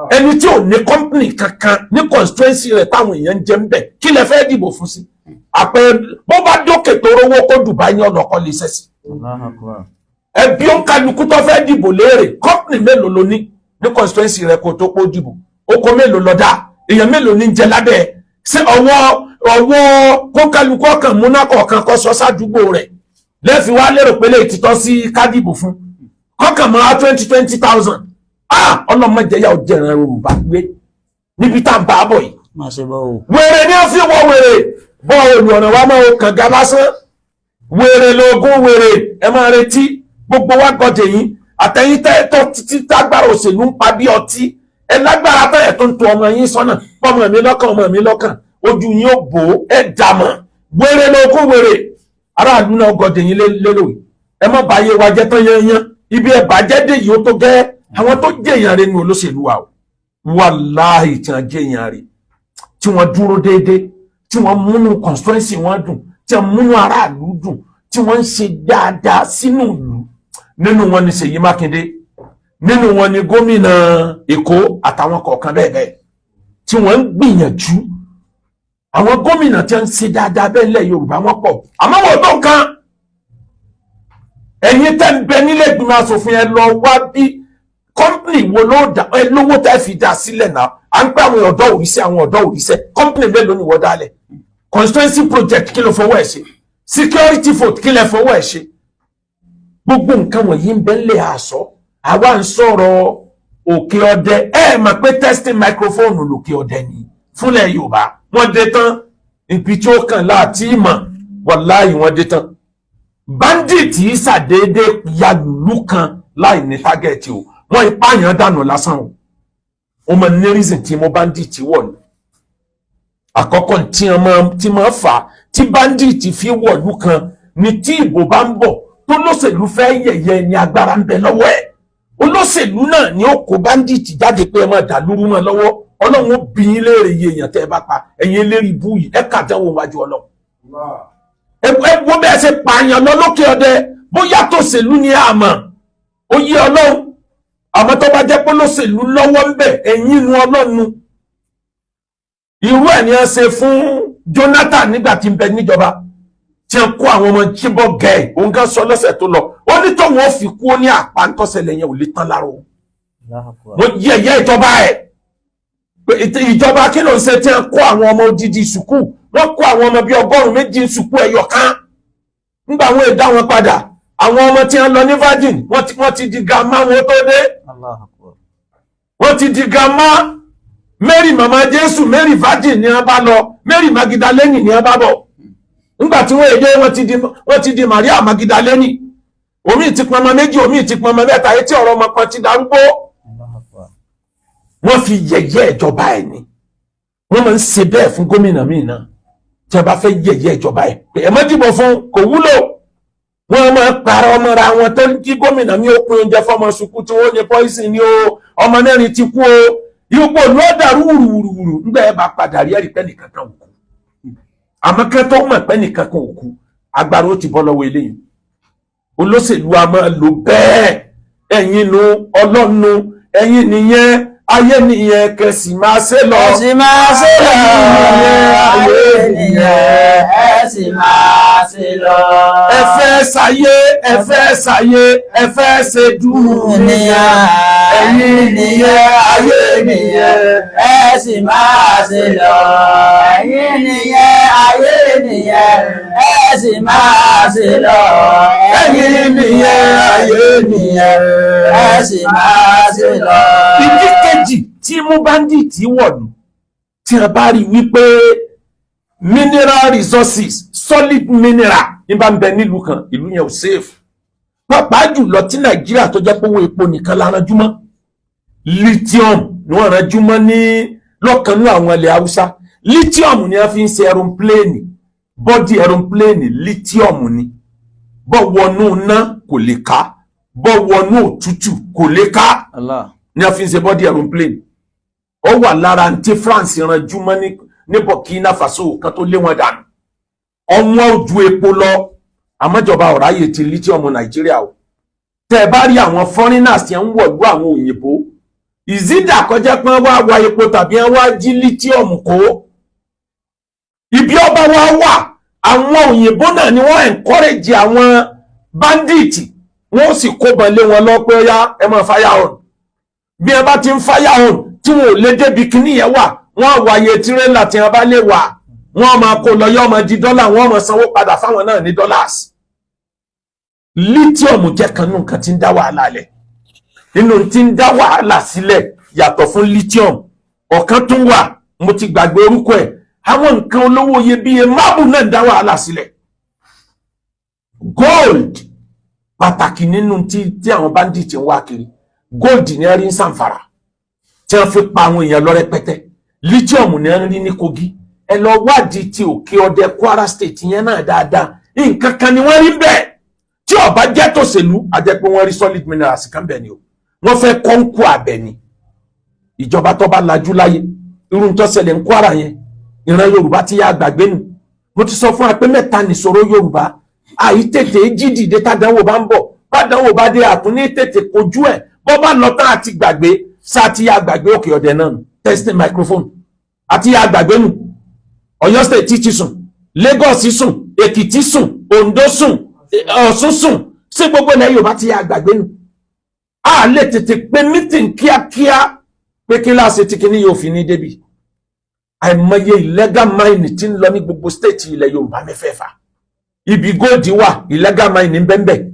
Ẹni tí ò ní company kankan ní constituency rẹ̀ táwọn èèyàn ń jẹ ń bẹ̀, kí lẹ fẹ́ dìbò fún sí? Àpẹẹrẹ, bó bá dókè tó rówó kó Dubai ní ọ̀nà kan lè ṣẹ̀sì. Allahu akbar. Ẹbí ó ń kálukú tó fẹ́ dìbò léèrè, company mélòó ló ní ní constituency rẹ̀ kó tó pọ̀ dìbò? Oko mélòó lọ dá? Èèyàn mélòó ní jẹ lábẹ́ ẹ̀? Ṣé ọwọ́ ọwọ́ kó kálukú ọkàn múná kọ̀ọ̀kan kọ́ sọ sádùúgbò rẹ̀ lẹ́ẹ̀fi wá lérò pé lè títọ́ sí kádìbò fún kọ́kàn mọ́ twenty twenty thousand? Ah, ọlọ́mọdé yà ó jẹ̀ràn Yorùbá gbé níbi tá à ń bá a bọ̀ yìí. Má ṣe bọ́ o. Wèrè ní ó fi wọ wèrè bọ́ olùọ̀nà wa máa kànga lásán. Wèrè lóògùn wèrè. Ẹ máa retí gbogbo wa gọdẹ yín àtẹ̀yìn tẹ́ tó títí tágbára òṣèlú ń pa bí ọtí. Ẹ lágbára tẹ́ ẹ̀ tó ń to ọmọ yín sọ́nà, ọmọ mi lọ́kàn, ọmọ mi lọ́kàn, ojú yín ó bò ó. Ẹ dàmọ̀, wèrè lóògùn wèrè. Aráàlú náà gọdẹ yín lérò yìí. Ẹ má bàa yé wa jẹ́ tán yányán. Ibi ẹ bàjẹ́ dé yìí, ó tó gẹ́. Àwọn tó jẹ̀yàn rẹ ní olóṣèlú wa o, wàláhì, tí wọ́n jẹ̀yàn rẹ, tí wọ́n dúró déédéé, tí wọ́n múnú constituency wọn dùn, tí wọ́n múnú aráàlú dùn, tí wọ́n ń ṣe dáadáa sínú ìlú, nínú wọn ni Ṣèyí Mákindé, nínú wọn ni gómìnà Èkó àtàwọn kọ̀ọ̀kan bẹ́ẹ̀ bẹ́ẹ̀ tí wọ́n ń gbìyànjú. Àwọn gómìnà tí wọ́n ń ṣe dáadáa bẹ́ẹ̀ lẹ̀ Yorùbá, wọn pọ̀, àmọ́ wọn ò tó nǹkan. Ẹ̀yin tẹ́ ń bẹ nílé ìgbìmọ̀ asòfin, ẹ lọ wá bí company wo ló dá ẹ lówó tẹ́ fi dá sílẹ̀ náà. À ń pẹ́ àwọn ọ̀dọ́ òrìṣẹ́, àwọn ọ̀dọ́ òrìṣẹ́. Company mélòó ni wọ́n dálẹ̀? Constituency project, kí ló fọwọ́ ẹ̀ ṣe? Security vote, kí lẹ fọwọ́ ẹ̀ ṣe? Gbogbo nǹkan wọ̀nyí ń bẹ ńlẹ̀ àṣọ. Àwa ń sọ̀rọ̀ Òkè Ọdẹ. Ẹ mọ̀ pé testing microphone lòkè Ọdẹ ni fúnlẹ̀ Yorùbá. Wọ́n dé tán, ibi tí ó kàn láti mọ̀, wàláhì, wọ́n dé tán. Bandit yìí ṣàdédé yalùlù kan láì ní target o. Wọ́n ipá yẹn dànù lásán o. Ó mọ ní reason tí mo bandit wọ̀ ni. Àkọ́kọ́ tí wọ́n tí máa fà á tí bandit fi wọ̀lú kan ni tí ìbò bá ń bọ̀, tó lóṣèlú fẹ́ yẹ̀yẹ́ ni agbára ń bẹ lọ́wọ́ ẹ̀. Olóṣèlú náà ni ó kó bandit jáde pé ẹ máa dà lúrú mọ́ lọ́wọ́. Ọlọ́run ó bí yín léèrè iye èèyàn tẹ́ ẹ bá pa. Ẹ̀yin eléri ibú yìí, ẹ kàdánwò wájú Ọlọ́run. Ẹ wo bẹ́ẹ̀ ṣe pààyàn lọ lókè Ọdẹ. Bóyá tòṣèlú ni àmọ́ ó yé Ọlọ́run, àmọ́ tó bá jẹ́ pé olóṣèlú lọ́wọ́ ń bẹ̀, ẹ̀yìn inú Ọlọ́run. Irú ẹ̀ ni wọ́n ṣe fún Jonathan nígbà tí ń bẹ níjọba, tí wọ́n kó àwọn ọmọ Chibok gẹ̀. Òun kan sọ lọ́sẹ̀ tó lọ, ó ní tóun ó fi kú, ó ní àpá ńtọ́sẹ̀lẹ̀ yẹn ò lè tán lára òun. Wọ́n yẹ̀yẹ́ ìjọba ẹ̀ pé ìjọba kí ló ń ṣe tí wọ́n kó àwọn ọmọ odidi sùkúù? Wọ́n kó àwọn ọmọ bíi 200 sùkúù ẹyọ kan. Nígbà àwọn èdè àwọn padà, àwọn ọmọ tí wọ́n lọ ní Virgin, wọ́n ti di grandma wọn tó dé. Wọ́n ti di grandma. Mary mama Jésù, Mary Virgin ni wọ́n bá lọ, Mary Magdalene ni wọ́n bá bọ̀. Nígbà tí wọ́n èdè, wọ́n ti di Maria Magdalene. Omi ti pọnmọ méjì, omi ti pọnmọ mẹ́ta, etí ọ̀rọ̀ ọmọ kan ti darúgbó. Wọ́n fi yẹ̀yẹ́ ìjọba ẹ̀ ni. Wọ́n máa ń ṣe bẹ́ẹ̀ fún gómìnà míì náà tí a bá fẹ́ yẹ̀yẹ́ ìjọba ẹ̀ pé ẹ má dìbò fún, kò wúlò. Wọ́n máa parọ́ ọmọra wọn tó ń kí gómìnà mi ó pín oúnjẹ fọmọ sùkú tí wọ́n ní poison ní o, ọmọ mẹ́rin ti kú o, yóò ló dàrú wùrùwùrù. Nígbà ẹ bá padà rí, ẹ̀rí pé nìkan kan ò kú. Àmọ́ kẹ́ tó mọ̀ pé nìkan kan ò kú, agbára ó ti bọ́ lọ́wọ́ eléyìí. Olóṣèlú a máa lò bẹ́ẹ̀. Ẹ̀yin nu ọlọ́nu, ẹ̀yin nìyẹn, ayé nìyẹn, kẹsì máa ṣe lọ. Ẹ sì máa ṣe lọ. Ayé nìyẹn, ẹ sì máa ṣe lọ. Ẹ fẹ́ ṣayé, ẹ fẹ́ ṣayé, ẹ fẹ́ ṣe dúnìyà. Ẹ̀yin nìyẹn, ayé nìyẹn, ẹ sì máa ṣe lọ. Ẹ̀yin nìyẹn, ayé nìyẹn, ẹ sì máa ṣe lọ. Ẹ̀yin nìyẹn, ayé nìyẹn, ẹ sì máa ṣe lọ. Ìdí kejì tí mú bandit wọ̀lú, tí a bá rí wípé mineral resources, solid mineral ní bá ń bẹ nílùú kan, ìlú yẹn ò safe. Pàápàá jùlọ tí Nàìjíríà tó jẹ́ pé owó epo nìkan la ranjú mọ́, lithium ni wọ́n ranjú mọ́ ní lọ́kànnú àwọn ilẹ̀ Haúsá. Lithium ni wọ́n fi ń ṣe aeroplane, body aeroplane lithium ni. Bọ́ wọnú iná kò lè ká, bọ́ wọnú òtútù kò lè ká. Allah. Ni wọ́n fi ń ṣe body aeroplane. Ó wà lára tí France ranjú mọ́ ní Burkina Faso kan tó lé wọn dànù. Ọwọ́n ojú epo lọ, àmọ́jọba ọ̀ráyè ti lithium Nàìjíríà o. Tẹ́ ẹ bá rí àwọn foreigners tí ń wọ̀lú àwọn òyìnbó, ìzídà kọjá pé wọ́n wá wa epo tàbí wọ́n wá jí lithium kó. Ibi ọba wa wà, àwọn òyìnbó náà ni wọ́n encourage àwọn bandit, wọ́n sì kóbọn lé wọn lọ pé ó yá, ẹ máa fire on. Bí ẹ bá ti ń fire on tí wọn ò lè débi kíní yẹn wà, wọ́n wáyé tirẹ́là tí wọ́n bá lè wà, wọ́n máa kó lọ, yọ́ máa di dọ́là, wọ́n máa sanwó padà fáwọn náà ní dollars. Lithium jẹ́ kan nínú nǹkan tí ń dá wàhálà lẹ̀, nínú tí ń dá wàhálà sílẹ̀. Yàtọ̀ fún lithium, ọ̀kan tún wà, mo ti gbàgbé orúkọ ẹ̀. Àwọn nǹkan olówó iyebíye, marble náà ń dá wàhálà sílẹ̀. Gold pàtàkì nínú tí àwọn bandit ń wá kiri. Gold ní ẹ rí ń Zamfara tí wọ́n fi pa àwọn èèyàn lọ rẹpẹtẹ. Lithium ní ẹ rí ní Kogi. Ẹ lọ wádìí ti Òkè Ọdẹ, Kwara State yẹn náà dáadáa. Nǹkan kan ni wọ́n rí bẹ́ẹ̀ tí ó bá jẹ́ tòṣèlú, a jẹ́ pé wọ́n rí solid minerals kan bẹ́ẹ̀ ni o. Wọ́n fẹ́ kọ́ńkù abẹ ni. Ìjọba tó bá lajú láyé, irú tó ṣẹlẹ̀ ń Kwara yẹn, ìran Yorùbá ti yá àgbàgbé nù. Mo ti sọ fún wa pé mẹ́ta nìṣòro Yorùbá: àìtètè jí dìde tádánwò bá ń bọ̀, bádánwò bá dé, àtúní tètè kojú ẹ̀, bọ́ bá lọ tán àti gbàgbé. Sáà ti yá gbàgbé Òkè Ọ̀dẹ náà nù, testing microphone àti yá gbàgbé nù. Ọ̀yọ́ State ti sùn, Lagos sùn, Èkìtì sùn, Oǹdó sùn, Ọ̀ṣun sùn. Sí gbogbo ilẹ̀ Yorùbá ti yá gbàgbé nù. A lè tètè pé meeting kíákíá pé kíláàsì tí kìíní yóò fi ní débi. Àìmọye illegal mine tí ń lọ ní gbogbo state ilẹ̀ Yorùbá mẹ́fẹ̀ẹ̀fà. Ibi gold wà, illegal mine ń bẹ́ńbẹ́.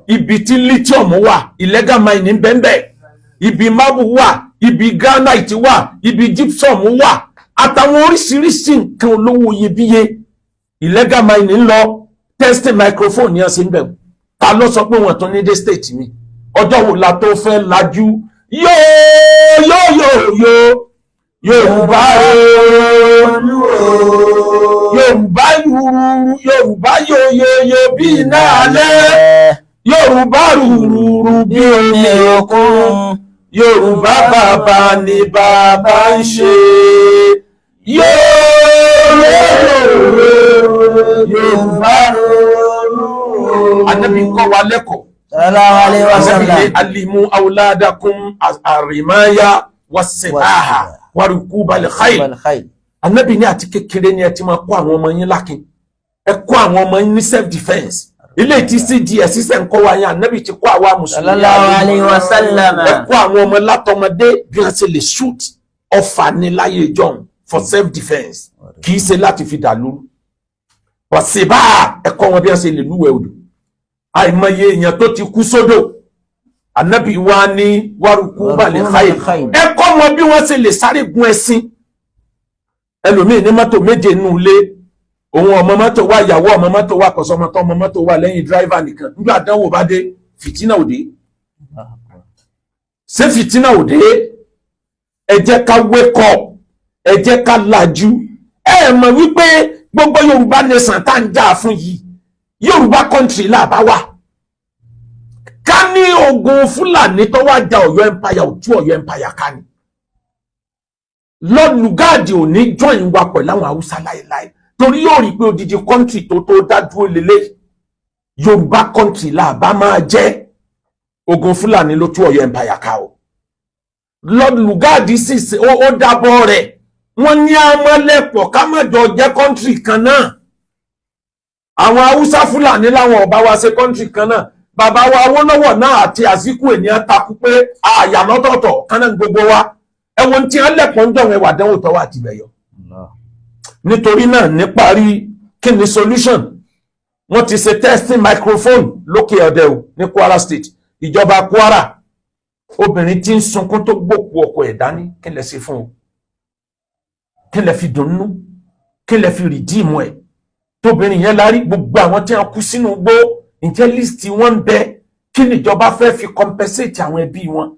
Ibi tí lithium wà, illegal mine ń bẹ́ńbẹ́. Ibi marble wà, ibi granite wà, ibi gypsum wà, àtàwọn oríṣiríṣi nǹkan olówó iyebíye, illegal mine ń lọ. Testing microphone ní ọ̀sìn bẹ̀rù. Ta ló sọ pé wọ́n tún ní dé state mi? Ọjọ́ wo la tó fẹ́ lajú? Yóò yóò yóò yóò Yorùbá ooo, Yorùbá yúrúurú, Yorùbá yóyóyó bí iná alẹ́, Yorùbá rúrúrú bí omi òkun, Yorùbá bàbá ni bàbá ń ṣe, yóò Yorùbá. Ànábì kọ́ wa lẹ́kọ̀ọ́. Sallallahu alaihi Ànábì wasallam. Ní alimu awladakum arimaya wasibaha warukubal khayl. Khayl. Ànábì ní àti kékeré ni ẹ ti máa kọ́ àwọn ọmọ yín lákin, ẹ kọ́ àwọn ọmọ yín ní self defence. Ilé tí CDS ṣiṣẹ́ ń kọ́ wa yẹn, Ànábì ti kọ́ àwa mùsùlùmí. Sallallahu alaihi wasallam. Ẹ kọ́ àwọn ọmọ látọmọdé bí wọ́n ṣe lè shoot ọfà ní láyé ìjọun for self defence, kì í ṣe láti fi dàlú wàsíbà. Ẹ kọ́ wọn bí wọ́n ṣe lè lúwẹ̀ẹ́ odò. Àìmọye èèyàn tó ti kú sódò. Ànábì wa ní wárúkú balẹ̀ khayl. Ẹ kọ́ wọn bí wọ́n ṣe lè sáré gun ẹṣin. Ẹlòmíì ní mọ́tò méje nínú ilé òun, ọmọ mọ́tò wà, ìyàwó ọmọ mọ́tò wà, kọ̀sọ́mọ́tò ọmọ mọ́tò wà lẹ́yìn driver nìkan. Nígbà àdánwò bá dé, fìtínà òde. Ṣé fìtínà òde? Ẹ jẹ́ ká wake up, ẹ jẹ́ ká lajú. Ẹ mọ̀ wípé gbogbo Yorùbá nation tá ń jà fún yìí, Yorùbá country là bá wà. Ká ní ogun Fúlàní tó wá ja Ọ̀yọ́ empire, ò tú Ọ̀yọ́ empire ká ní. Lord Lugard ò ní join wa pẹ̀lú àwọn Haúsá láéláé, torí yóò rí i pé odidi country tó dá dúró lélẹ̀, Yorùbá country là bá máa jẹ́. Ogun Fúlàní ló tú Ọ̀yọ́ empire ká o. Lord Lugard sì ó dábọ̀ rẹ̀. Wọ́n ní amọ́lẹ̀pọ̀ ká má jọ jẹ́ country kan náà. Àwọn Haúsá Fúlàní láwọn ọba wa ṣe country kan náà. Bàbá wa Awólọ́wọ̀ náà àti Azikiwe ní takú pé àyà lọ́tọ̀ọ̀tọ̀ kan náà gbogbo wa. Ẹ̀wọ̀n tí wọ́n lẹ̀pọ̀ ń dọ̀wọ̀n ẹwà dánwò tọ́wọ́ àti ìbẹ̀yọ. Nítorí náà, níparí, kí ni solution? Wọ́n ti ṣe testing microphone lókè ọdẹ o ní Kwara State. Ìjọba Kwara, obìnrin tí ń sunkún tó gbòkú ọkọ ẹ̀ dání, kí lẹ ṣe fún o? Kí lẹ fi dùnnú? Kí lẹ fi redeem ẹ̀ tóbìnrin yẹn lárí? Gbogbo àwọn tí wọ́n kú sínú igbó, ǹjẹ́ list wọn ń bẹ? Kí níjọba fẹ́ fi compensate àwọn ẹbí wọn?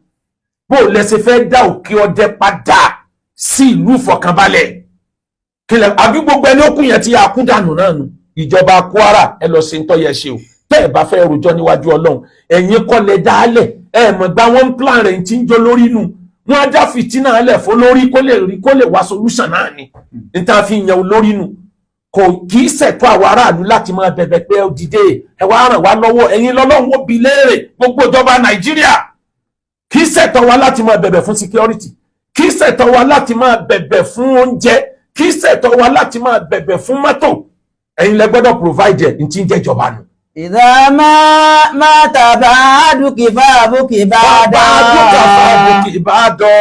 Bó o lẹ ṣe fẹ́ dá Òkè Ọdẹ padà? Sí ìlú ìfọ̀kànbalẹ̀ kílẹ̀ àbí gbogbo ẹni ó kú yẹn ti yà kú dànù náà nù. Ìjọba Kwara, ẹ lọ sí ntọ́ yẹ ṣe o. Tẹ́ ẹ bá fẹ́ rojọ́ níwájú Ọlọ́run, ẹ̀yin kọ́ lẹ dálẹ̀. Ẹ mọ̀ gba wọn plan rẹ̀ tí ń jó lórí nù. Wọn á dá fìtínà lẹ̀ fún lórí kó lè rí kó lè wá solution náà ni níta fi yan olórí nù. Kò kì í ṣẹ̀tọ́ àwọn aráàlú láti máa bẹ̀bẹ̀ pé ẹ dìde, ẹ wá ràn wá lọ́wọ́. Ẹ̀yin lọ́lọ́run ó bi léèrè. Gbogbo ìjọba Nàìjíríà, kì í ṣẹ̀tọ́ wa láti máa bẹ̀bẹ̀ fún security, kì í ṣẹ̀tọ́ wa láti máa bẹ̀bẹ̀ fún oúnjẹ, kì í ṣẹ̀tọ́ wa láti máa bẹ̀bẹ̀ fún mọ́tò. Ẹ̀yin lẹ gbọ́dọ̀ provide ẹ̀ ní tí ń jẹ́ ìjọba nù. إذا ما مات بعدك فابك بعدا. بعدك فابك بعدا.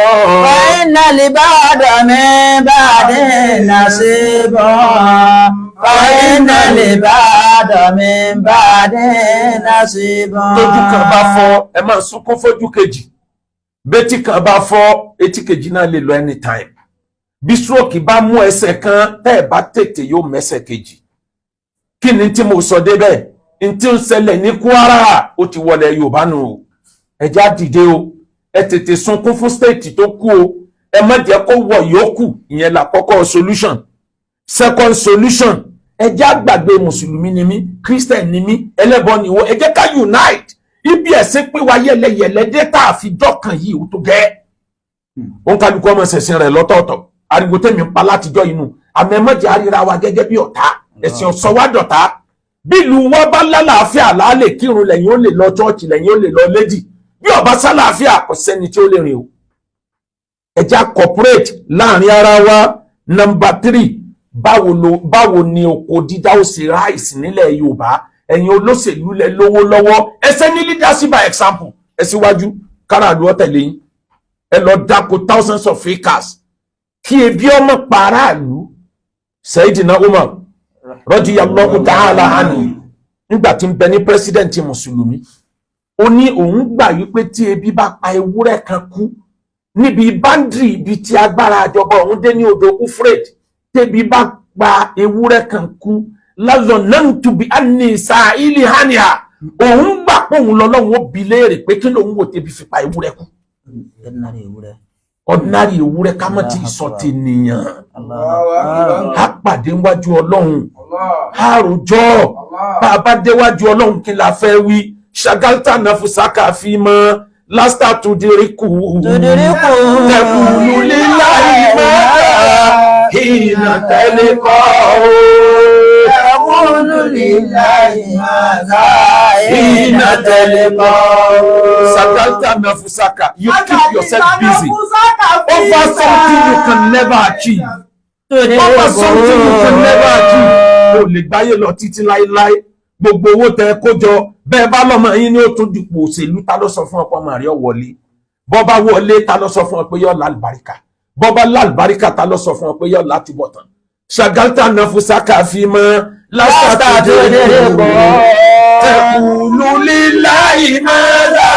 فإن لبعد من بعد نصيب، فإن لبعد من بعد نصيب. Tójú kan bá fọ́, ẹ máa sunkún fojú kejì. Bétí kan bá fọ́, etí kejì náà lè lọ anytime. Bí stroke bá mú ẹsẹ̀ kan, tẹ́ ẹ bá tètè, yóò mẹ́sẹ̀ kejì. Kí ni tí mo sọ débẹ̀? N tí ń ṣẹlẹ̀ ní Kwara, ó ti wọlé Yorùbá nù o. Ẹ já dìde o, ẹ tètè sunkún fún state tó kú o. Ẹ má jẹ́ kó wọ̀ yòókù. Ìyẹn là kọ́kọ́ solution. Second solution, ẹ já gbàgbé mùsùlùmí ni mí, Christian ni mí, ẹlẹ́bọ ni wọ́n. Ẹ jẹ́ ká unite. Ibi ẹ̀sìn pín wa yẹlẹyẹlẹ dé tá a fi dọ́kàn yìí, ó tó gẹ́. Òun kálukú ọmọ ṣẹ̀sìn rẹ̀ lọ́tọ̀ọ̀tọ̀. Ariwo tẹ̀mí ń pa látijọ́ inú àmọ́ ẹ má jẹ́ àríra wa gẹ́gẹ́ bí ọ̀tá. Ẹ̀sìn ọ̀sọ́ wa dọ̀tá. Bí ìlú wa bá lálàáfíà, láàlè kírun, lẹ́yìn ó lè lọ chọ́ọ̀chì, lẹ́yìn ó lè lọ léjì. Bí ó bá sálàáfíà, kò sẹ́ni tí ó lè rìn o. Ẹ já cooperate láàrin ara wa. Number three, báwo ni oko dídá ó ṣe rise nílẹ̀ Yorùbá? Ẹ̀yin olóṣèlú lẹ lówó lọ́wọ́. Ẹ ṣe ní leadership by example. Ẹ síwájú káràlú ọ̀tẹ̀lẹ̀ yín. Ẹ lọ dáko thousands of acres kí ebi ọmọ pa aráàlú. Sayyidina Umar radiyallahu ta'ala anhu, nígbà tí ń bẹ ní president mùsùlùmí, ó ní òun gbà wípé tí ebi bá pa ewúrẹ́ kan kú níbi boundary ibi tí agbára àjọba òun dé ní odò Ufred, tẹ́bi bá pa ewúrẹ́ kan kú, lazonantu bi anni sa'ili haniha, òun gbà pé òun lọ́lọ́run ó bi léèrè pé kí lòun wò tẹ́bi fi pa ewúrẹ́ kú. Ordinary ewúrẹ́. Ordinary ewúrẹ́, ká mọ̀ tí ì sọ ti nìyàn. Á pàdé níwájú Ọlọ́run, á rojọ́. Bá a bá déwájú Ọlọ́run, kí la fẹ́ wí? شغلت نفسك فيما لست تدرك. تدرك. تقول لله ماذا حين تلقاه. تقول لله ماذا حين تلقاه. شغلت نفسك, you keep yourself busy over something you can never achieve, over something you can never achieve. O lè gbáyé lọ títí láéláé. Gbogbo owó tẹ kó jọ bẹ́ẹ̀ bá lọ́mọ yín ní ó tún dipò òṣèlú, ta ló sọ fún ọ pé ọmọ rẹ̀ wọlé? Bọ́ bá wọlé, ta ló sọ fún ọ pé yọ lálùbáríkà? Bọ́ bá lálùbáríkà, ta ló sọ fún ọ pé yọ látúbọ̀tán? شغلت نفسك فيما لست تدرك تقول لله ماذا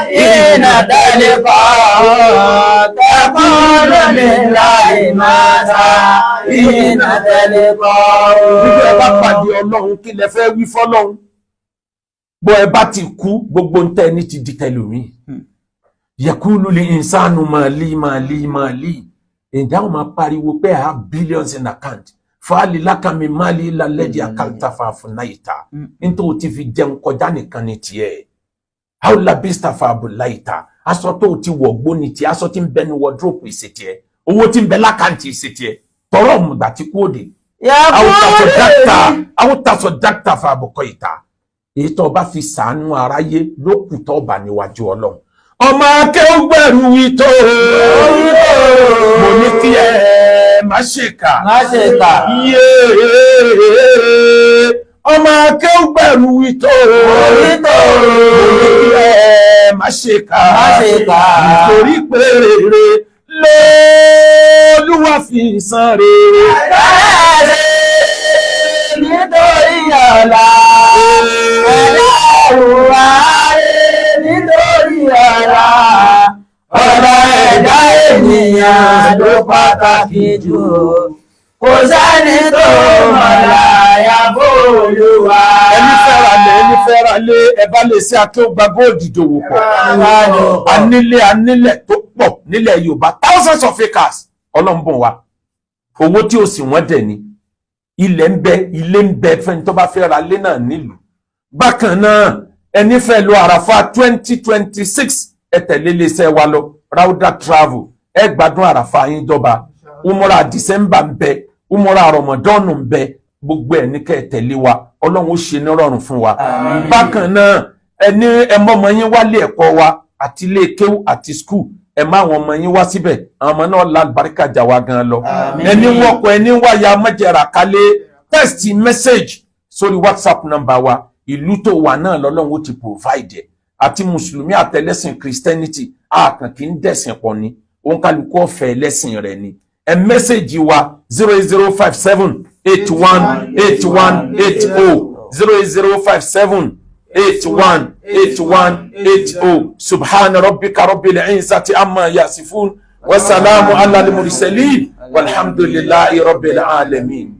حين تلقاه. تقول لله ماذا حين تلقاه. Gbogbo ẹ bá pàdé Ọlọ́run, kí lẹ fẹ́ wí fọ́lọ́run? Bọ́ ẹ bá ti kú, gbogbo ń tẹ́ ní ti di tẹlòmíì. يقول الإنسان مالي مالي مالي. Ìdáhùn máa pariwo pé I have billions in account. فهل لك من مالي إلا الذي أكلت فأفنيت. Nítorí o ti fi jẹun kọjá nìkan ní tiẹ̀. أو لبست فأبليت. Aṣọ tó o ti wọ̀ gbó ní tiẹ̀. Aṣọ tí ń bẹ ní wardrobe ìṣe tiẹ̀. Owó tí ń bẹ l'account ìṣe tiẹ̀. Tọrọ ọ̀mùgbà tí kú òde. أو تصدقت فأبقيت. Èyí tó o bá fi sàánú aráyé ló kù tó bá níwájú Ọlọ́run. Ọmọ akéwùgbẹ̀rù wí tó, mo ní kí ẹ má ṣèkà. Má ṣe kà. Yéé, ọmọ akéwùgbẹ̀rù wí tó, Wí tó. mo ní kí ẹ má ṣèkà. Má ṣe kà. Nítorí pé rere lÓlúwa fi san rere. Bẹ́ẹ̀rẹ̀ nítorí ọ̀la. Ẹ̀dá rẹ̀ nítorí ọ̀la. Ọ̀la ẹ̀dá ènìyàn ló pàtàkì jù. Kò sẹ́ni tó mọ̀lá àyàfó Olúwa. Ẹni fẹ́ra lé, ẹni fẹ́ra lé, ẹ bá lè ṣe akéwùgbà góòdì dòwò pọ̀. Anílé, anílẹ̀ tó pọ̀ nílẹ̀ Yorùbá, thousands of acres. Ọlọ́mbọ̀n wa owó tí ó sì wọ́n dẹ̀ ni. Ilẹ̀ ń bẹ, ilé ń bẹ fẹ́ni tó bá fẹ́ ra ilé náà nílùú. Bákan náà, ẹni fẹ́ lọ Àràfà 2026, ẹ tẹ̀lé iléeṣẹ́ wa lọ, Rauda Travel. Ẹ gbádùn Àràfà yín dọ́ba. Umura December ń bẹ, umura Ramadan ń bẹ, gbogbo ẹ̀ ní kẹ́ ẹ tẹ̀lé wa. Ọlọ́run ó ṣe nírọ̀rùn fún wa. Bákan náà, ẹni ẹ mọ́mọ yín wálé ẹ̀kọ́ wa àti ilé kéwú àti school, ẹ má àwọn ọmọ yín wá síbẹ̀, àwọn ọmọ náà lálùbáríkà jà wá gan lọ. Ẹni wọkọ̀, ẹni wáyà mọ́jẹ̀rà kálé, text message sórí WhatsApp number wa. Ìlú tó wà náà lọ́lọ́run ó ti provide ẹ̀. Àti mùsùlùmí àtẹlẹ́sìn Christianity, àkàn kì í dẹ̀sìn pọ̀ ni, òun kálukú ọ̀fẹ́ ẹlẹ́sìn rẹ̀ ni. Ẹ message wa 08057818180, 08057818180. Subhana rabbika rabbil izzati amma yasifun, wasalamu ala al-mursalin, walhamdulillahi rabbil alamin.